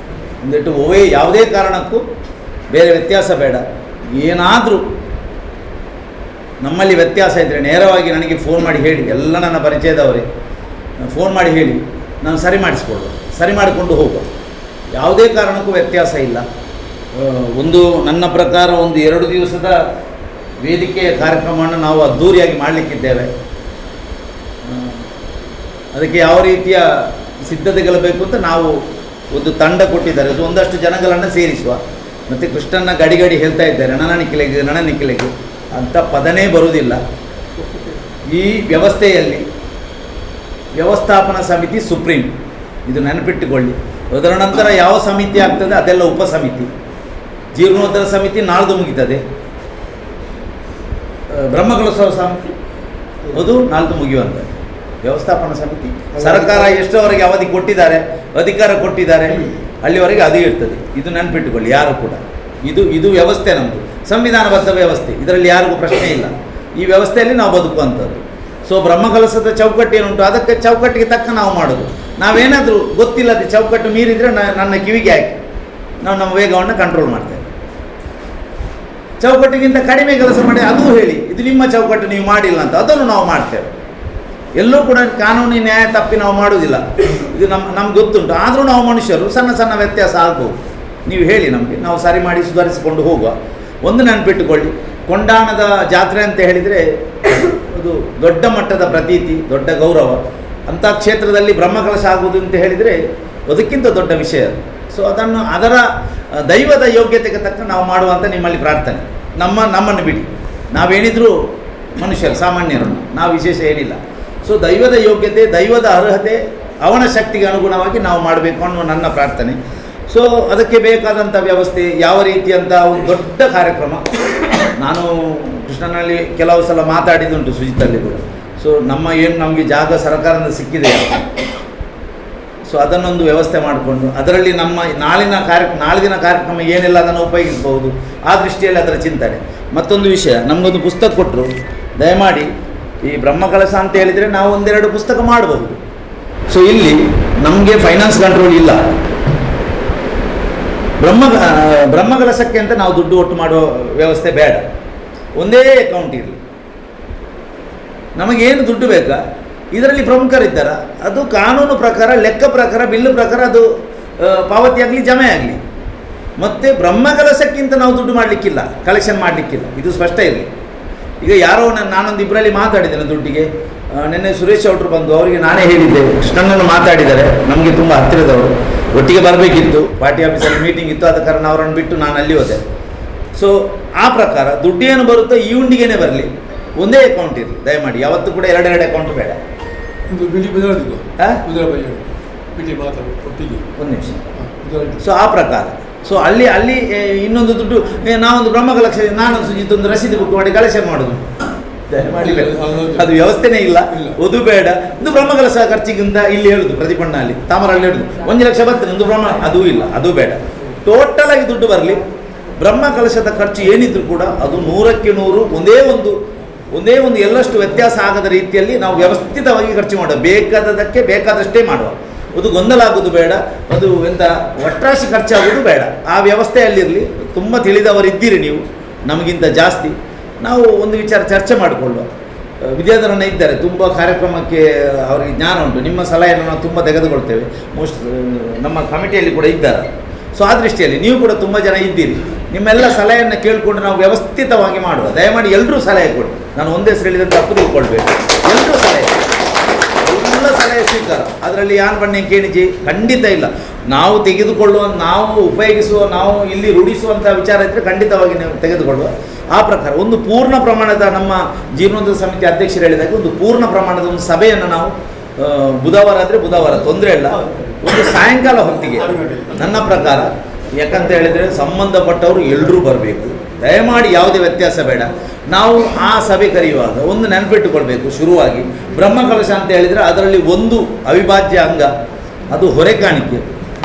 ಒಂದಿಟ್ಟು ಓವೇ ಯಾವುದೇ ಕಾರಣಕ್ಕೂ ಬೇರೆ ವ್ಯತ್ಯಾಸ ಬೇಡ. ಏನಾದರೂ ನಮ್ಮಲ್ಲಿ ವ್ಯತ್ಯಾಸ ಇದ್ದರೆ ನೇರವಾಗಿ ನನಗೆ ಫೋನ್ ಮಾಡಿ ಹೇಳಿ. ಎಲ್ಲ ನನ್ನ ಪರಿಚಯದವರೇ, ಫೋನ್ ಮಾಡಿ ಹೇಳಿ, ನಾನು ಸರಿ ಮಾಡಿಸ್ಕೊಳ್ಳುವ, ಸರಿ ಮಾಡಿಕೊಂಡು ಹೋಗುವ. ಯಾವುದೇ ಕಾರಣಕ್ಕೂ ವ್ಯತ್ಯಾಸ ಇಲ್ಲ. ಒಂದು ನನ್ನ ಪ್ರಕಾರ ಒಂದು 2 ದಿವಸದ ವೇದಿಕೆಯ ಕಾರ್ಯಕ್ರಮವನ್ನು ನಾವು ಅದ್ಧೂರಿಯಾಗಿ ಮಾಡಲಿಕ್ಕಿದ್ದೇವೆ. ಅದಕ್ಕೆ ಯಾವ ರೀತಿಯ ಸಿದ್ಧತೆಗಳು ಬೇಕು ಅಂತ ನಾವು ಒಂದು ತಂಡ ಕೊಟ್ಟಿದ್ದಾರೆ. ಅದು ಒಂದಷ್ಟು ಜನಗಳನ್ನು ಸೇರಿಸುವ. ಮತ್ತು ಕೃಷ್ಣನ ಗಡಿ ಗಡಿ ಹೇಳ್ತಾ ಇದ್ದಾರೆ, ನಣನಿಕ್ಕಿಲೆಗೆ ನಣನಿಕ್ಕಿಲೆಗೆ ಅಂತ ಪದನೇ ಬರುವುದಿಲ್ಲ. ಈ ವ್ಯವಸ್ಥೆಯಲ್ಲಿ ವ್ಯವಸ್ಥಾಪನಾ ಸಮಿತಿ ಸುಪ್ರೀಂ, ಇದು ನೆನಪಿಟ್ಟುಕೊಳ್ಳಿ. ಅದರ ನಂತರ ಯಾವ ಸಮಿತಿ ಆಗ್ತದೆ ಅದೆಲ್ಲ ಉಪಸಮಿತಿ. ಜೀರ್ಣೋದ್ಧಾರ ಸಮಿತಿ ನಾಳ್ದು ಮುಗಿತದೆ, ಬ್ರಹ್ಮಕಲಶೋತ್ಸವ ಸಮಿತಿ ಅದು ನಾಳ್ದು ಮುಗಿಯುವಂಥದ್ದು. ವ್ಯವಸ್ಥಾಪನಾ ಸಮಿತಿ ಸರ್ಕಾರ ಎಷ್ಟರವರೆಗೆ ಅವಧಿ ಕೊಟ್ಟಿದ್ದಾರೆ, ಅಧಿಕಾರ ಕೊಟ್ಟಿದ್ದಾರೆ, ಅಲ್ಲಿವರೆಗೆ ಅದು ಇರ್ತದೆ. ಇದು ನೆನಪಿಟ್ಟುಕೊಳ್ಳಿ ಯಾರು ಕೂಡ. ಇದು ಇದು ವ್ಯವಸ್ಥೆ ನಮ್ಮದು, ಸಂವಿಧಾನಬದ್ಧ ವ್ಯವಸ್ಥೆ, ಇದರಲ್ಲಿ ಯಾರಿಗೂ ಪ್ರಶ್ನೆ ಇಲ್ಲ. ಈ ವ್ಯವಸ್ಥೆಯಲ್ಲಿ ನಾವು ಬದುಕುವಂಥದ್ದು. ಸೊ ಬ್ರಹ್ಮಕಲಶದ ಚೌಕಟ್ಟು ಏನುಂಟು ಅದಕ್ಕೆ ಚೌಕಟ್ಟಿಗೆ ತಕ್ಕ ನಾವು ಮಾಡೋದು. ನಾವೇನಾದರೂ ಗೊತ್ತಿಲ್ಲದೆ ಚೌಕಟ್ಟು ಮೀರಿದರೆ ನನ್ನ ಕಿವಿಗೆ ಹಾಕಿ ನಾವು ನಮ್ಮ ವೇಗವನ್ನು ಕಂಟ್ರೋಲ್ ಮಾಡ್ತೇವೆ. ಚೌಕಟ್ಟಿಗಿಂತ ಕಡಿಮೆ ಕೆಲಸ ಮಾಡಿ ಅದೂ ಹೇಳಿ, ಇದು ನಿಮ್ಮ ಚೌಕಟ್ಟು ನೀವು ಮಾಡಿಲ್ಲ ಅಂತ, ಅದನ್ನು ನಾವು ಮಾಡ್ತೇವೆ. ಎಲ್ಲೂ ಕೂಡ ಕಾನೂನಿನ ನ್ಯಾಯ ತಪ್ಪಿ ನಾವು ಮಾಡುವುದಿಲ್ಲ, ಇದು ನಮ್ಗೆ ಗೊತ್ತುಂಟು. ಆದರೂ ನಾವು ಮನುಷ್ಯರು, ಸಣ್ಣ ಸಣ್ಣ ವ್ಯತ್ಯಾಸ ಆಗ್ಬೋದು. ನೀವು ಹೇಳಿ ನಮಗೆ, ನಾವು ಸರಿ ಮಾಡಿ ಸುಧಾರಿಸಿಕೊಂಡು ಹೋಗುವ. ಒಂದು ನೆನಪಿಟ್ಟುಕೊಳ್ಳಿ, ಕೊಂಡಾಣದ ಜಾತ್ರೆ ಅಂತ ಹೇಳಿದರೆ ಅದು ದೊಡ್ಡ ಮಟ್ಟದ ಪ್ರತೀತಿ, ದೊಡ್ಡ ಗೌರವ. ಅಂಥ ಕ್ಷೇತ್ರದಲ್ಲಿ ಬ್ರಹ್ಮಕಲಶ ಆಗುವುದು ಅಂತ ಹೇಳಿದರೆ ಅದಕ್ಕಿಂತ ದೊಡ್ಡ ವಿಷಯ ಅದು. ಸೊ ಅದನ್ನು ಅದರ ದೈವದ ಯೋಗ್ಯತೆಗೆ ತಕ್ಕ ನಾವು ಮಾಡುವಂಥ ನಿಮ್ಮಲ್ಲಿ ಪ್ರಾರ್ಥನೆ. ನಮ್ಮನ್ನು ಬಿಡಿ, ನಾವೇನಿದ್ರೂ ಮನುಷ್ಯರು, ಸಾಮಾನ್ಯರು, ನಾವು ವಿಶೇಷ ಏನಿಲ್ಲ. ಸೊ ದೈವದ ಯೋಗ್ಯತೆ, ದೈವದ ಅರ್ಹತೆ, ಅವನ ಶಕ್ತಿಗೆ ಅನುಗುಣವಾಗಿ ನಾವು ಮಾಡಬೇಕು ಅನ್ನುವ ನನ್ನ ಪ್ರಾರ್ಥನೆ. ಸೊ ಅದಕ್ಕೆ ಬೇಕಾದಂಥ ವ್ಯವಸ್ಥೆ ಯಾವ ರೀತಿಯಂಥ ಒಂದು ದೊಡ್ಡ ಕಾರ್ಯಕ್ರಮ. ನಾನು ಕೃಷ್ಣನಲ್ಲಿ ಕೆಲವು ಸಲ ಮಾತಾಡಿದ್ದುಂಟು, ಸುಜಿತಲ್ಲಿ ಕೂಡ. ಸೊ ನಮ್ಮ ಏನು ನಮಗೆ ಜಾಗ ಸರ್ಕಾರದಿಂದ ಸಿಕ್ಕಿದೆ, ಸೊ ಅದನ್ನೊಂದು ವ್ಯವಸ್ಥೆ ಮಾಡಿಕೊಂಡು ಅದರಲ್ಲಿ ನಮ್ಮ ನಾಳಿನ ಕಾರ್ಯಕ್ರಮ ಏನೆಲ್ಲ ಅದನ್ನು ಉಪಯೋಗಿಸ್ಬೋದು, ಆ ದೃಷ್ಟಿಯಲ್ಲಿ ಅದರ ಚಿಂತನೆ. ಮತ್ತೊಂದು ವಿಷಯ, ನಮಗೊಂದು ಪುಸ್ತಕ ಕೊಟ್ಟರು, ದಯಮಾಡಿ ಈ ಬ್ರಹ್ಮಕಲಶ ಅಂತ ಹೇಳಿದರೆ ನಾವು ಒಂದೆರಡು ಪುಸ್ತಕ ಮಾಡಬಹುದು. ಸೊ ಇಲ್ಲಿ ನಮಗೆ ಫೈನಾನ್ಸ್ ಕಂಟ್ರೋಲ್ ಇಲ್ಲ. ಬ್ರಹ್ಮಕಲಶಕ್ಕೆ ಅಂತ ನಾವು ದುಡ್ಡು ಒಟ್ಟು ಮಾಡುವ ವ್ಯವಸ್ಥೆ ಬೇಡ, ಒಂದೇ ಅಕೌಂಟ್ ಇರಲಿ. ನಮಗೇನು ದುಡ್ಡು ಬೇಕಾ, ಇದರಲ್ಲಿ ಪ್ರಮುಖರಿದ್ದಾರ, ಅದು ಕಾನೂನು ಪ್ರಕಾರ, ಲೆಕ್ಕ ಪ್ರಕಾರ, ಬಿಲ್ಲು ಪ್ರಕಾರ ಅದು ಪಾವತಿ ಆಗಲಿ, ಜಮೆ ಆಗಲಿ. ಮತ್ತು ಬ್ರಹ್ಮಕಲಶಕ್ಕಿಂತ ನಾವು ದುಡ್ಡು ಮಾಡಲಿಕ್ಕಿಲ್ಲ, ಕಲೆಕ್ಷನ್ ಮಾಡಲಿಕ್ಕಿಲ್ಲ, ಇದು ಸ್ಪಷ್ಟ ಇರಲಿ. ಈಗ ಯಾರೋ ನಾನೊಂದು ಇಬ್ಬರಲ್ಲಿ ಮಾತಾಡಿದ್ದೇನೆ ದುಡ್ಡಿಗೆ. ನಿನ್ನೆ ಸುರೇಶ್ ಔಟ್ರು ಬಂದು ಅವರಿಗೆ ನಾನೇ ಹೇಳಿದ್ದೆ, ಕೃಷ್ಣನನ್ನು ಮಾತಾಡಿದ್ದಾರೆ, ನಮಗೆ ತುಂಬ ಹತ್ತಿರದವರು, ಒಟ್ಟಿಗೆ ಬರಬೇಕಿತ್ತು, ಪಾರ್ಟಿ ಆಫೀಸಲ್ಲಿ ಮೀಟಿಂಗ್ ಇತ್ತು, ಆದ ಕಾರಣ ಅವರನ್ನು ಬಿಟ್ಟು ನಾನು ಅಲ್ಲಿ ಹೋದೆ. ಸೊ ಆ ಪ್ರಕಾರ ದುಡ್ಡೇನು ಬರುತ್ತೋ ಈ ಉಂಡಿಗೇನೆ ಬರಲಿ, ಒಂದೇ ಅಕೌಂಟ್ ಇರಲಿ ದಯಮಾಡಿ. ಯಾವತ್ತೂ ಕೂಡ ಎರಡೆರಡು ಅಕೌಂಟ್ ಬೇಡ. ಒಂದು ನಿಮಿಷ. ಸೊ ಆ ಪ್ರಕಾರ, ಸೊ ಅಲ್ಲಿ ಅಲ್ಲಿ ಇನ್ನೊಂದು ದುಡ್ಡು ನಾವೊಂದು ಬ್ರಹ್ಮಕಲಶ, ನಾನೊಂದು ಸುಜಿತ್ ಒಂದು ರಸೀದಿ ಬುಕ್ ಮಾಡಿ ಕಲೆಕ್ಷನ್ ಮಾಡೋದು ದಯಮಾಡಿ, ಅದು ವ್ಯವಸ್ಥೆನೇ ಇಲ್ಲ, ಅದು ಬೇಡ. ಒಂದು ಬ್ರಹ್ಮಕಲಶ ಖರ್ಚಿಗಿಂತ ಇಲ್ಲಿ ಹೇಳುದು, ಪ್ರತಿಪಣ್ಣ ಅಲ್ಲಿ ತಾಮರಲ್ಲಿ ಹೇಳುದು 1 ಲಕ್ಷ ಬರ್ತದೆ ಒಂದು ಬ್ರಹ್ಮ, ಅದೂ ಇಲ್ಲ, ಅದು ಬೇಡ. ಟೋಟಲ್ ಆಗಿ ದುಡ್ಡು ಬರಲಿ. ಬ್ರಹ್ಮಕಲಶದ ಖರ್ಚು ಏನಿದ್ರು ಕೂಡ ಅದು 100ಕ್ಕೆ 100 ಒಂದೇ ಒಂದು ಎಲ್ಲಷ್ಟು ವ್ಯತ್ಯಾಸ ಆಗದ ರೀತಿಯಲ್ಲಿ ನಾವು ವ್ಯವಸ್ಥಿತವಾಗಿ ಖರ್ಚು ಮಾಡುವ, ಬೇಕಾದದಕ್ಕೆ ಬೇಕಾದಷ್ಟೇ ಮಾಡುವ. ಅದು ಗೊಂದಲ ಆಗೋದು ಬೇಡ, ಅದು ಎಂತ ಒಟ್ರಾಶಿ ಖರ್ಚಾಗೋದು ಬೇಡ. ಆ ವ್ಯವಸ್ಥೆಯಲ್ಲಿರಲಿ. ತುಂಬ ತಿಳಿದವರಿದ್ದೀರಿ ನೀವು, ನಮಗಿಂತ ಜಾಸ್ತಿ. ನಾವು ಒಂದು ವಿಚಾರ ಚರ್ಚೆ ಮಾಡಿಕೊಳ್ಳುವ. ವಿದ್ಯಾಧರಣ್ಣ ಇದ್ದಾರೆ, ತುಂಬ ಕಾರ್ಯಕ್ರಮಕ್ಕೆ ಅವರಿಗೆ ಜ್ಞಾನ ಉಂಟು, ನಿಮ್ಮ ಸಲಹೆಯನ್ನು ನಾವು ತುಂಬ ತೆಗೆದುಕೊಳ್ತೇವೆ. ಮೋಸ್ಟ್ ನಮ್ಮ ಕಮಿಟಿಯಲ್ಲಿ ಕೂಡ ಇದ್ದಾರೆ. ಸೊ ಆ ದೃಷ್ಟಿಯಲ್ಲಿ ನೀವು ಕೂಡ ತುಂಬ ಜನ ಇದ್ದೀರಿ, ನಿಮ್ಮೆಲ್ಲ ಸಲಹೆಯನ್ನು ಕೇಳಿಕೊಂಡು ನಾವು ವ್ಯವಸ್ಥಿತವಾಗಿ ಮಾಡುವ. ದಯಮಾಡಿ ಎಲ್ಲರೂ ಸಲಹೆ ಕೊಡಿ, ನಾನು ಒಂದೇ ಹೆಸರು ಹೇಳಿದಂತೆ ತಪ್ಪು ತಿಳ್ಕೊಳ್ಬೇಕು. ಎಲ್ಲರೂ ಸಲಹೆ, ಎಲ್ಲ ಎಲ್ಲ ಸಲಹೆ ಸ್ವೀಕಾರ. ಅದರಲ್ಲಿ ಯಾನ್ ಬಣ್ಣೆ ಕೇಣಿಜಿ ಖಂಡಿತ ಇಲ್ಲ. ನಾವು ತೆಗೆದುಕೊಳ್ಳುವ, ನಾವು ಉಪಯೋಗಿಸುವ, ನಾವು ಇಲ್ಲಿ ರೂಢಿಸುವಂಥ ವಿಚಾರ ಇದ್ದರೆ ಖಂಡಿತವಾಗಿ ನೀವು ತೆಗೆದುಕೊಳ್ಳುವ. ಆ ಪ್ರಕಾರ ಒಂದು ಪೂರ್ಣ ಪ್ರಮಾಣದ ನಮ್ಮ ಜೀರ್ಣೋದ್ಧಾರ ಸಮಿತಿ ಅಧ್ಯಕ್ಷರು ಹೇಳಿದಾಗ ಒಂದು ಪೂರ್ಣ ಪ್ರಮಾಣದ ಒಂದು ಸಭೆಯನ್ನು ನಾವು ಬುಧವಾರ ಆದರೆ ಬುಧವಾರ ತೊಂದರೆ ಇಲ್ಲ, ಒಂದು ಸಾಯಂಕಾಲ ಹೊತ್ತಿಗೆ ನನ್ನ ಪ್ರಕಾರ. ಯಾಕಂತ ಹೇಳಿದರೆ ಸಂಬಂಧಪಟ್ಟವರು ಎಲ್ಲರೂ ಬರಬೇಕು, ದಯಮಾಡಿ ಯಾವುದೇ ವ್ಯತ್ಯಾಸ ಬೇಡ. ನಾವು ಆ ಸಭೆ ಕರೆಯುವಾಗ ಒಂದು ನೆನಪಿಟ್ಟುಕೊಳ್ಬೇಕು, ಶುರುವಾಗಿ ಬ್ರಹ್ಮಕಲಶ ಅಂತ ಹೇಳಿದರೆ ಅದರಲ್ಲಿ ಒಂದು ಅವಿಭಾಜ್ಯ ಅಂಗ ಅದು ಹೊರೆ ಕಾಣಿಕೆ.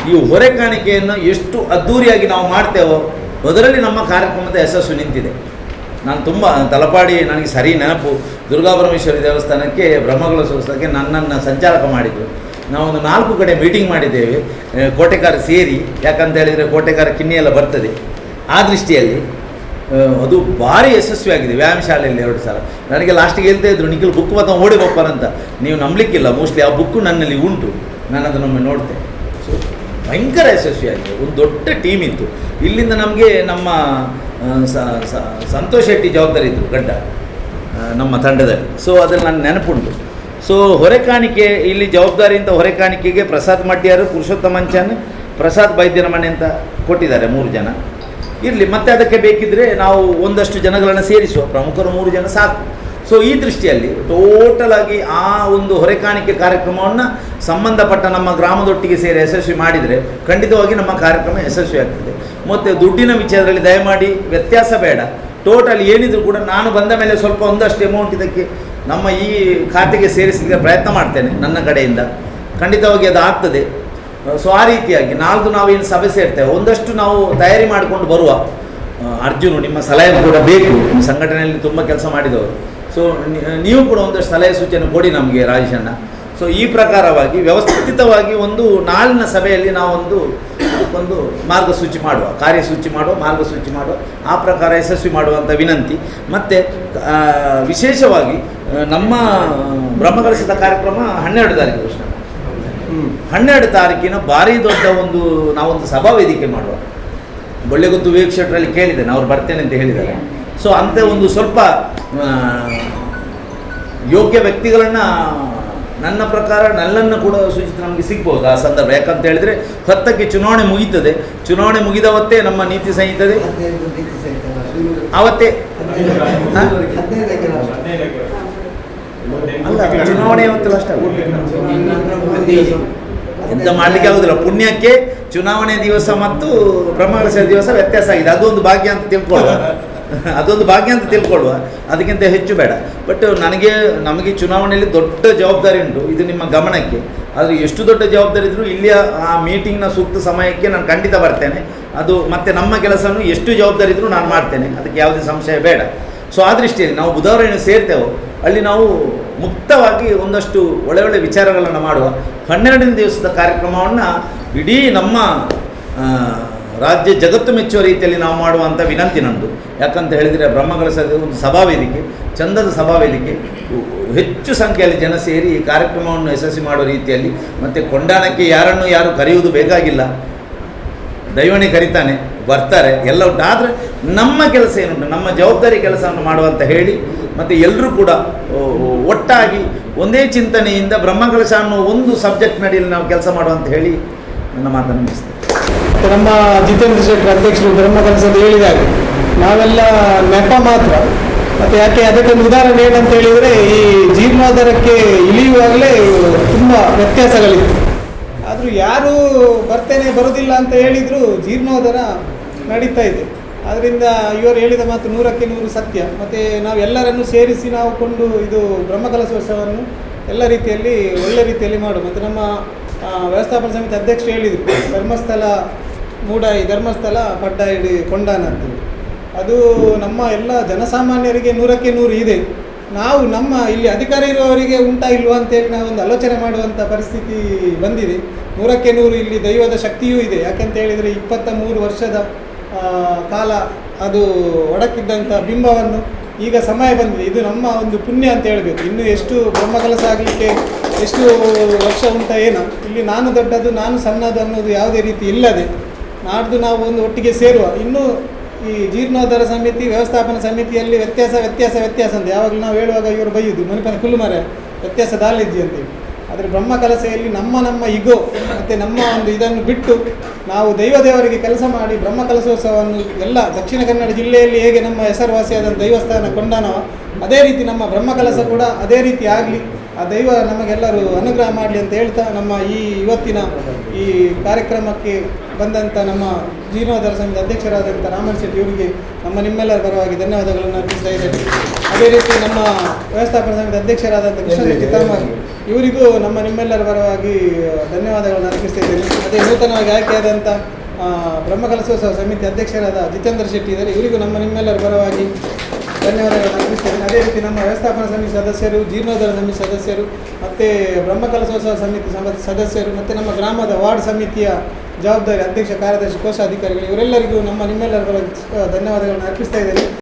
ಈ ಹೊರೆ ಕಾಣಿಕೆಯನ್ನು ಎಷ್ಟು ಅದ್ಧೂರಿಯಾಗಿ ನಾವು ಮಾಡ್ತೇವೋ ಅದರಲ್ಲಿ ನಮ್ಮ ಕಾರ್ಯಕ್ರಮದ ಯಶಸ್ಸು ನಿಂತಿದೆ. ನಾನು ತುಂಬ ತಲಪಾಡಿ, ನನಗೆ ಸರಿ ನೆನಪು, ದುರ್ಗಾಪರಮೇಶ್ವರಿ ದೇವಸ್ಥಾನಕ್ಕೆ ಬ್ರಹ್ಮಕಲಶೋತ್ಸವಕ್ಕೆ ನನ್ನನ್ನು ಸಂಚಾಲಕ ಮಾಡಿದರು. ನಾವೊಂದು 4 ಕಡೆ ಮೀಟಿಂಗ್ ಮಾಡಿದ್ದೇವೆ ಕೋಟೆಕಾರ ಸೇರಿ. ಯಾಕಂತ ಹೇಳಿದರೆ ಕೋಟೆಕಾರ ಕಿನ್ನಿಯೆಲ್ಲ ಬರ್ತದೆ, ಆ ದೃಷ್ಟಿಯಲ್ಲಿ ಅದು ಭಾರಿ ಯಶಸ್ವಿಯಾಗಿದೆ. ವ್ಯಾಯಾಮ ಶಾಲೆಯಲ್ಲಿ 2 ಸಲ ನನಗೆ ಲಾಸ್ಟಿಗೆ ಹೇಳ್ತಾ ಇದ್ರು, ನಿಖಿಲ್ ಬುಕ್ ಮಾತ್ರ ಓಡಿ ಹೋಗ್ಪಾರಂತ. ನೀವು ನಂಬಲಿಕ್ಕಿಲ್ಲ, ಮೋಸ್ಟ್ಲಿ ಆ ಬುಕ್ಕು ನನ್ನಲ್ಲಿ ಉಂಟು, ನಾನು ಅದನ್ನೊಮ್ಮೆ ನೋಡ್ತೇನೆ. ಸೊ ಭಯಂಕರ ಯಶಸ್ವಿಯಾಗಿದೆ, ಒಂದು ದೊಡ್ಡ ಟೀಮ್ ಇತ್ತು. ಇಲ್ಲಿಂದ ನಮಗೆ ನಮ್ಮ ಸಂತೋಷ್ ಶೆಟ್ಟಿ ಜವಾಬ್ದಾರಿ ಇದ್ದರು ಗಡ್ಡ ನಮ್ಮ ತಂಡದಲ್ಲಿ. ಸೊ ಅದರಲ್ಲಿ ನನ್ನ ನೆನಪುಂಟು. ಸೊ ಹೊರೆ ಕಾಣಿಕೆ ಇಲ್ಲಿ ಜವಾಬ್ದಾರಿಯಿಂದ ಹೊರೆ ಕಾಣಿಕೆಗೆ ಪ್ರಸಾದ್ ಮಡ್ಯಾರು, ಪುರುಷೋತ್ತಮ ಅಂಚಾನ್, ಪ್ರಸಾದ್ ಬೈದ್ಯನ ಮನೆ ಅಂತ ಕೊಟ್ಟಿದ್ದಾರೆ 3 ಜನ. ಇರಲಿ, ಮತ್ತೆ ಅದಕ್ಕೆ ಬೇಕಿದ್ದರೆ ನಾವು ಒಂದಷ್ಟು ಜನಗಳನ್ನು ಸೇರಿಸುವ, ಪ್ರಮುಖರು 3 ಜನ ಸಾಕು. ಸೊ ಈ ದೃಷ್ಟಿಯಲ್ಲಿ ಟೋಟಲ್ ಆಗಿ ಆ ಒಂದು ಹೊರೆ ಕಾಣಿಕೆ ಕಾರ್ಯಕ್ರಮವನ್ನು ಸಂಬಂಧಪಟ್ಟ ನಮ್ಮ ಗ್ರಾಮದೊಟ್ಟಿಗೆ ಸೇರಿ ಯಶಸ್ವಿ ಮಾಡಿದರೆ ಖಂಡಿತವಾಗಿ ನಮ್ಮ ಕಾರ್ಯಕ್ರಮ ಯಶಸ್ವಿ ಆಗ್ತದೆ. ಮತ್ತು ದುಡ್ಡಿನ ವಿಚಾರದಲ್ಲಿ ದಯಮಾಡಿ ವ್ಯತ್ಯಾಸ ಬೇಡ. ಟೋಟಲ್ ಏನಿದ್ರು ಕೂಡ ನಾನು ಬಂದ ಮೇಲೆ ಸ್ವಲ್ಪ ಒಂದಷ್ಟು ಅಮೌಂಟ್ ಇದಕ್ಕೆ ನಮ್ಮ ಈ ಖಾತೆಗೆ ಸೇರಿಸಲಿಕ್ಕೆ ಪ್ರಯತ್ನ ಮಾಡ್ತೇನೆ ನನ್ನ ಕಡೆಯಿಂದ, ಖಂಡಿತವಾಗಿ ಅದು ಆಗ್ತದೆ. ಸೊ ಆ ರೀತಿಯಾಗಿ ನಾಲ್ಕು ನಾವೇನು ಸಭೆ ಸೇರ್ತೇವೆ, ಒಂದಷ್ಟು ನಾವು ತಯಾರಿ ಮಾಡಿಕೊಂಡು ಬರುವ. ಅರ್ಜುನು, ನಿಮ್ಮ ಸಲಹೆ ಕೂಡ ಬೇಕು, ನಿಮ್ಮ ಸಂಘಟನೆಯಲ್ಲಿ ತುಂಬ ಕೆಲಸ ಮಾಡಿದವರು. ಸೊ ನೀವು ಕೂಡ ಒಂದಷ್ಟು ಸಲಹೆ ಸೂಚನೆ ಕೊಡಿ ನಮಗೆ ರಾಜೇಶಣ್ಣ. ಸೊ ಈ ಪ್ರಕಾರವಾಗಿ ವ್ಯವಸ್ಥಿತವಾಗಿ ಒಂದು ನಾಳಿನ ಸಭೆಯಲ್ಲಿ ನಾವೊಂದು ಅದಕ್ಕೊಂದು ಮಾರ್ಗಸೂಚಿ ಮಾಡುವ, ಕಾರ್ಯಸೂಚಿ ಮಾಡುವ, ಮಾರ್ಗಸೂಚಿ ಮಾಡುವ, ಆ ಪ್ರಕಾರ ಯಶಸ್ವಿ ಮಾಡುವಂಥ ವಿನಂತಿ. ಮತ್ತು ವಿಶೇಷವಾಗಿ ನಮ್ಮ ಬ್ರಹ್ಮಕಲಶದ ಕಾರ್ಯಕ್ರಮ 12 ತಾರೀಕು ಕೃಷ್ಣ, 12 ತಾರೀಕಿನ ಭಾರಿ ದೊಡ್ಡ ಒಂದು ನಾವೊಂದು ಸಭಾ ವೇದಿಕೆ ಮಾಡುವ. ಬಳ್ಳೆಗುತ್ತು ವಿವೇಕ್ ಶೆಟ್ಟರಲ್ಲಿ ಕೇಳಿದ್ದೇನೆ, ಅವ್ರು ಬರ್ತೇನೆ ಅಂತ ಹೇಳಿದ್ದಾರೆ. ಸೊ ಅಂಥ ಒಂದು ಸ್ವಲ್ಪ ಯೋಗ್ಯ ವ್ಯಕ್ತಿಗಳನ್ನು ನನ್ನ ಪ್ರಕಾರ ನನ್ನನ್ನು ಕೂಡ ಸೂಚಿತ ನಮಗೆ ಸಿಗ್ಬೋದು ಆ ಸಂದರ್ಭ. ಯಾಕಂತ ಹೇಳಿದರೆ 10ಕ್ಕೆ ಚುನಾವಣೆ ಮುಗೀತದೆ, ಚುನಾವಣೆ ಮುಗಿದವತ್ತೇ ನಮ್ಮ ನೀತಿ ಸಂಹಿತೆ ಆವತ್ತೇ ಅಲ್ಲ, ಚುನಾವಣೆ ಯಾವತ್ತಲ್ಲ ಅಷ್ಟೇ, ಎಂತ ಮಾಡಲಿಕ್ಕೆ ಆಗುದಿಲ್ಲ. ಪುಣ್ಯಕ್ಕೆ ಚುನಾವಣೆ ದಿವಸ ಮತ್ತು ಬ್ರಹ್ಮಕಲಶ ದಿವಸ ವ್ಯತ್ಯಾಸ ಆಗಿದೆ, ಅದೊಂದು ಭಾಗ್ಯ ಅಂತ ತಿಳ್ಕೊಳ್ಳುವ, ಅದೊಂದು ಭಾಗ್ಯ ಅಂತ ತಿಳ್ಕೊಳ್ಳುವ, ಅದಕ್ಕಿಂತ ಹೆಚ್ಚು ಬೇಡ. ಬಟ್ ನಮಗೆ ಚುನಾವಣೆಯಲ್ಲಿ ದೊಡ್ಡ ಜವಾಬ್ದಾರಿ ಉಂಟು, ಇದು ನಿಮ್ಮ ಗಮನಕ್ಕೆ. ಆದರೆ ಎಷ್ಟು ದೊಡ್ಡ ಜವಾಬ್ದಾರಿ ಇದ್ದರೂ ಇಲ್ಲಿಯ ಆ ಮೀಟಿಂಗ್ನ ಸೂಕ್ತ ಸಮಯಕ್ಕೆ ನಾನು ಖಂಡಿತ ಬರ್ತೇನೆ. ಅದು ಮತ್ತು ನಮ್ಮ ಕೆಲಸವನ್ನು ಎಷ್ಟು ಜವಾಬ್ದಾರಿ ಇದ್ದರೂ ನಾನು ಮಾಡ್ತೇನೆ, ಅದಕ್ಕೆ ಯಾವುದೇ ಸಂಶಯ ಬೇಡ. ಸೊ ಆ ದೃಷ್ಟಿಯಲ್ಲಿ ನಾವು ಬುಧವಾರ ಏನು ಸೇರ್ತೇವೋ ಅಲ್ಲಿ ನಾವು ಮುಕ್ತವಾಗಿ ಒಂದಷ್ಟು ಒಳ್ಳೆ ಒಳ್ಳೆ ವಿಚಾರಗಳನ್ನು ಮಾಡುವ. 12ನೇ ದಿವಸದ ಕಾರ್ಯಕ್ರಮವನ್ನು ಇಡೀ ನಮ್ಮ ರಾಜ್ಯ ಜಗತ್ತು ಮೆಚ್ಚುವ ರೀತಿಯಲ್ಲಿ ನಾವು ಮಾಡುವಂಥ ವಿನಂತಿ ನಮ್ಮದು. ಯಾಕಂತ ಹೇಳಿದರೆ ಬ್ರಹ್ಮಕಲಶದ ಒಂದು ಸಭಾವೇದಿಕೆ, ಚಂದದ ಸಭಾವೇದಿಕೆ, ಹೆಚ್ಚು ಸಂಖ್ಯೆಯಲ್ಲಿ ಜನ ಸೇರಿ ಈ ಕಾರ್ಯಕ್ರಮವನ್ನು ಯಶಸ್ವಿ ಮಾಡುವ ರೀತಿಯಲ್ಲಿ. ಮತ್ತು ಕೊಂಡಾಣಕ್ಕೆ ಯಾರನ್ನು ಯಾರು ಕರೆಯುವುದು ಬೇಕಾಗಿಲ್ಲ, ದೈವನೇ ಕರೀತಾನೆ, ಬರ್ತಾರೆ ಎಲ್ಲ ಉಂಟು. ಆದರೆ ನಮ್ಮ ಕೆಲಸ ಏನುಂಟು, ನಮ್ಮ ಜವಾಬ್ದಾರಿ ಕೆಲಸವನ್ನು ಮಾಡುವಂತ ಹೇಳಿ, ಮತ್ತು ಎಲ್ಲರೂ ಕೂಡ ಒಟ್ಟಾಗಿ ಒಂದೇ ಚಿಂತನೆಯಿಂದ ಬ್ರಹ್ಮಕಲಶ ಅನ್ನೋ ಒಂದು ಸಬ್ಜೆಕ್ಟ್ನಡಿಯಲ್ಲಿ ನಾವು ಕೆಲಸ ಮಾಡುವಂತ ಹೇಳಿ ನನ್ನ ಮಾತನ್ನು ಮುಗಿಸ್ತೇನೆ. ನಮ್ಮ ಜಿತೇಂದ್ರ ಶೆಟ್ಟರ್ ಅಧ್ಯಕ್ಷರು ಬ್ರಹ್ಮಕಲಶದ ಹೇಳಿದಾಗ ನಾವೆಲ್ಲ ನೆಪ ಮಾತ್ರ. ಮತ್ತು ಯಾಕೆ ಅದಕ್ಕೊಂದು ಉದಾಹರಣೆ ಏನಂತ ಹೇಳಿದರೆ, ಈ ಜೀರ್ಣೋದ್ಧಾರಕ್ಕೆ ಇಳಿಯುವಾಗಲೇ ತುಂಬ ವ್ಯತ್ಯಾಸಗಳಿತ್ತು. ಆದರೂ ಯಾರೂ ಬರ್ತೇನೆ ಬರೋದಿಲ್ಲ ಅಂತ ಹೇಳಿದರೂ ಜೀರ್ಣೋದ್ಧಾರ ನಡೀತಾ ಇದೆ. ಆದ್ದರಿಂದ ಇವರು ಹೇಳಿದ ಮಾತು 100ಕ್ಕೆ 100 ಸತ್ಯ. ಮತ್ತು ನಾವು ಎಲ್ಲರನ್ನೂ ಸೇರಿಸಿ ನಾವು ಕೊಂಡು ಇದು ಬ್ರಹ್ಮಕಲಶೋತ್ಸವವನ್ನು ಎಲ್ಲ ರೀತಿಯಲ್ಲಿ ಒಳ್ಳೆ ರೀತಿಯಲ್ಲಿ ಮಾಡುವ. ಮತ್ತು ನಮ್ಮ ವ್ಯವಸ್ಥಾಪನಾ ಸಮಿತಿ ಅಧ್ಯಕ್ಷರು ಹೇಳಿದರು, ಧರ್ಮಸ್ಥಳ ಮೂಡಾಯಿ, ಧರ್ಮಸ್ಥಳ ಪಡ್ಡಾಯಿಡಿ ಕೊಂಡಾನ ಅಂತೇಳಿ. ಅದು ನಮ್ಮ ಎಲ್ಲ ಜನಸಾಮಾನ್ಯರಿಗೆ 100ಕ್ಕೆ 100 ಇದೆ. ನಾವು ನಮ್ಮ ಇಲ್ಲಿ ಅಧಿಕಾರ ಇರುವವರಿಗೆ ಉಂಟಾ ಇಲ್ವಾ ಅಂತೇಳಿ ನಾವೊಂದು ಆಲೋಚನೆ ಮಾಡುವಂಥ ಪರಿಸ್ಥಿತಿ ಬಂದಿದೆ. 100ಕ್ಕೆ 100 ಇಲ್ಲಿ ದೈವದ ಶಕ್ತಿಯೂ ಇದೆ. ಯಾಕಂತ ಹೇಳಿದರೆ 23 ವರ್ಷದ ಕಾಲ ಅದು ಒಡಕಿದ್ದಂಥ ಬಿಂಬವನ್ನು ಈಗ ಸಮಯ ಬಂದಿದೆ. ಇದು ನಮ್ಮ ಒಂದು ಪುಣ್ಯ ಅಂತ ಹೇಳಬೇಕು. ಇನ್ನು ಎಷ್ಟು ಬ್ರಹ್ಮಕಲಶ ಆಗಲಿಕ್ಕೆ ಎಷ್ಟು ವರ್ಷ ಉಂಟ ಏನೋ, ಇಲ್ಲಿ ನಾನು ದೊಡ್ಡದು ನಾನು ಸಣ್ಣದು ಅನ್ನೋದು ಯಾವುದೇ ರೀತಿ ಇಲ್ಲದೆ ನಾಡ್ದು ನಾವು ಒಂದು ಒಟ್ಟಿಗೆ ಸೇರುವ. ಇನ್ನೂ ಈ ಜೀರ್ಣೋದ್ಧಾರ ಸಮಿತಿ ವ್ಯವಸ್ಥಾಪನಾ ಸಮಿತಿಯಲ್ಲಿ ವ್ಯತ್ಯಾಸ ವ್ಯತ್ಯಾಸ ವ್ಯತ್ಯಾಸ ಅಂತ ಯಾವಾಗಲೂ ನಾವು ಹೇಳುವಾಗ ಇವರು ಬೈಯುದು, ಮನಿಪನ ಕುಲ್ಲು ಮರ ವ್ಯತ್ಯಾಸ ದಾಲಿಜ್ಜಿ ಅಂತೇಳಿ. ಆದರೆ ಬ್ರಹ್ಮ ಕಲಸೆಯಲ್ಲಿ ನಮ್ಮ ನಮ್ಮ ಇಗೋ ಮತ್ತು ನಮ್ಮ ಒಂದು ಇದನ್ನು ಬಿಟ್ಟು ನಾವು ದೈವ ದೇವರಿಗೆ ಕೆಲಸ ಮಾಡಿ ಬ್ರಹ್ಮ ಕಲಶೋತ್ಸವವನ್ನು ಎಲ್ಲ ದಕ್ಷಿಣ ಕನ್ನಡ ಜಿಲ್ಲೆಯಲ್ಲಿ ಹೇಗೆ ನಮ್ಮ ಹೆಸರುವಾಸಿಯಾದ ದೈವಸ್ಥಾನ ಕೊಂಡಾನವ, ಅದೇ ರೀತಿ ನಮ್ಮ ಬ್ರಹ್ಮ ಕಲಸ ಕೂಡ ಅದೇ ರೀತಿ ಆಗಲಿ, ಆ ದೈವ ನಮಗೆಲ್ಲರೂ ಅನುಗ್ರಹ ಮಾಡಲಿ ಅಂತ ಹೇಳ್ತಾ ನಮ್ಮ ಈ ಇವತ್ತಿನ ಈ ಕಾರ್ಯಕ್ರಮಕ್ಕೆ ಬಂದಂಥ ನಮ್ಮ ಜೀರ್ಣೋದ್ಧಾರ ಸಮಿತಿ ಅಧ್ಯಕ್ಷರಾದಂಥ ರಾಮನ್ ಶೆಟ್ಟಿ ಇವರಿಗೆ ನಮ್ಮ ನಿಮ್ಮೆಲ್ಲರ ಪರವಾಗಿ ಧನ್ಯವಾದಗಳನ್ನು ಅರ್ಪಿಸ್ತಾ ಇದ್ದೇನೆ. ಅದೇ ರೀತಿ ನಮ್ಮ ವ್ಯವಸ್ಥಾಪನಾ ಸಮಿತಿ ಅಧ್ಯಕ್ಷರಾದಂಥ ಕೃಷ್ಣ ಶೆಟ್ಟಿ ತಾಮರ್ ಇವರಿಗೂ ನಮ್ಮ ನಿಮ್ಮೆಲ್ಲರ ಪರವಾಗಿ ಧನ್ಯವಾದಗಳನ್ನು ಅರ್ಪಿಸ್ತಾ ಇದ್ದೇನೆ. ಅದೇ ನೂತನವಾಗಿ ಆಯ್ಕೆಯಾದಂಥ ಬ್ರಹ್ಮಕಲಶೋತ್ಸವ ಸಮಿತಿ ಅಧ್ಯಕ್ಷರಾದ ಜಿತೇಂದ್ರ ಶೆಟ್ಟಿ ಇದ್ದಾರೆ, ಇವರಿಗೂ ನಮ್ಮ ನಿಮ್ಮೆಲ್ಲರ ಪರವಾಗಿ ಧನ್ಯವಾದಗಳನ್ನು ಅರ್ಪಿಸ್ತೇನೆ. ಅದೇ ರೀತಿ ನಮ್ಮ ವ್ಯವಸ್ಥಾಪನಾ ಸಮಿತಿ ಸದಸ್ಯರು, ಜೀರ್ಣೋದ್ಧಾರ ಸಮಿತಿ ಸದಸ್ಯರು, ಮತ್ತು ಬ್ರಹ್ಮಕಲಶೋತ್ಸವ ಸಮಿತಿ ಸದಸ್ಯರು, ಮತ್ತು ನಮ್ಮ ಗ್ರಾಮದ ವಾರ್ಡ್ ಸಮಿತಿಯ ಜವಾಬ್ದಾರಿ ಅಧ್ಯಕ್ಷ, ಕಾರ್ಯದರ್ಶಿ, ಕೋಶಾಧಿಕಾರಿಗಳು ಇವರೆಲ್ಲರಿಗೂ ನಮ್ಮ ನಿಮ್ಮೆಲ್ಲರ ಪರವಾಗಿ ಧನ್ಯವಾದಗಳನ್ನು ಅರ್ಪಿಸ್ತಾ ಇದ್ದೇನೆ.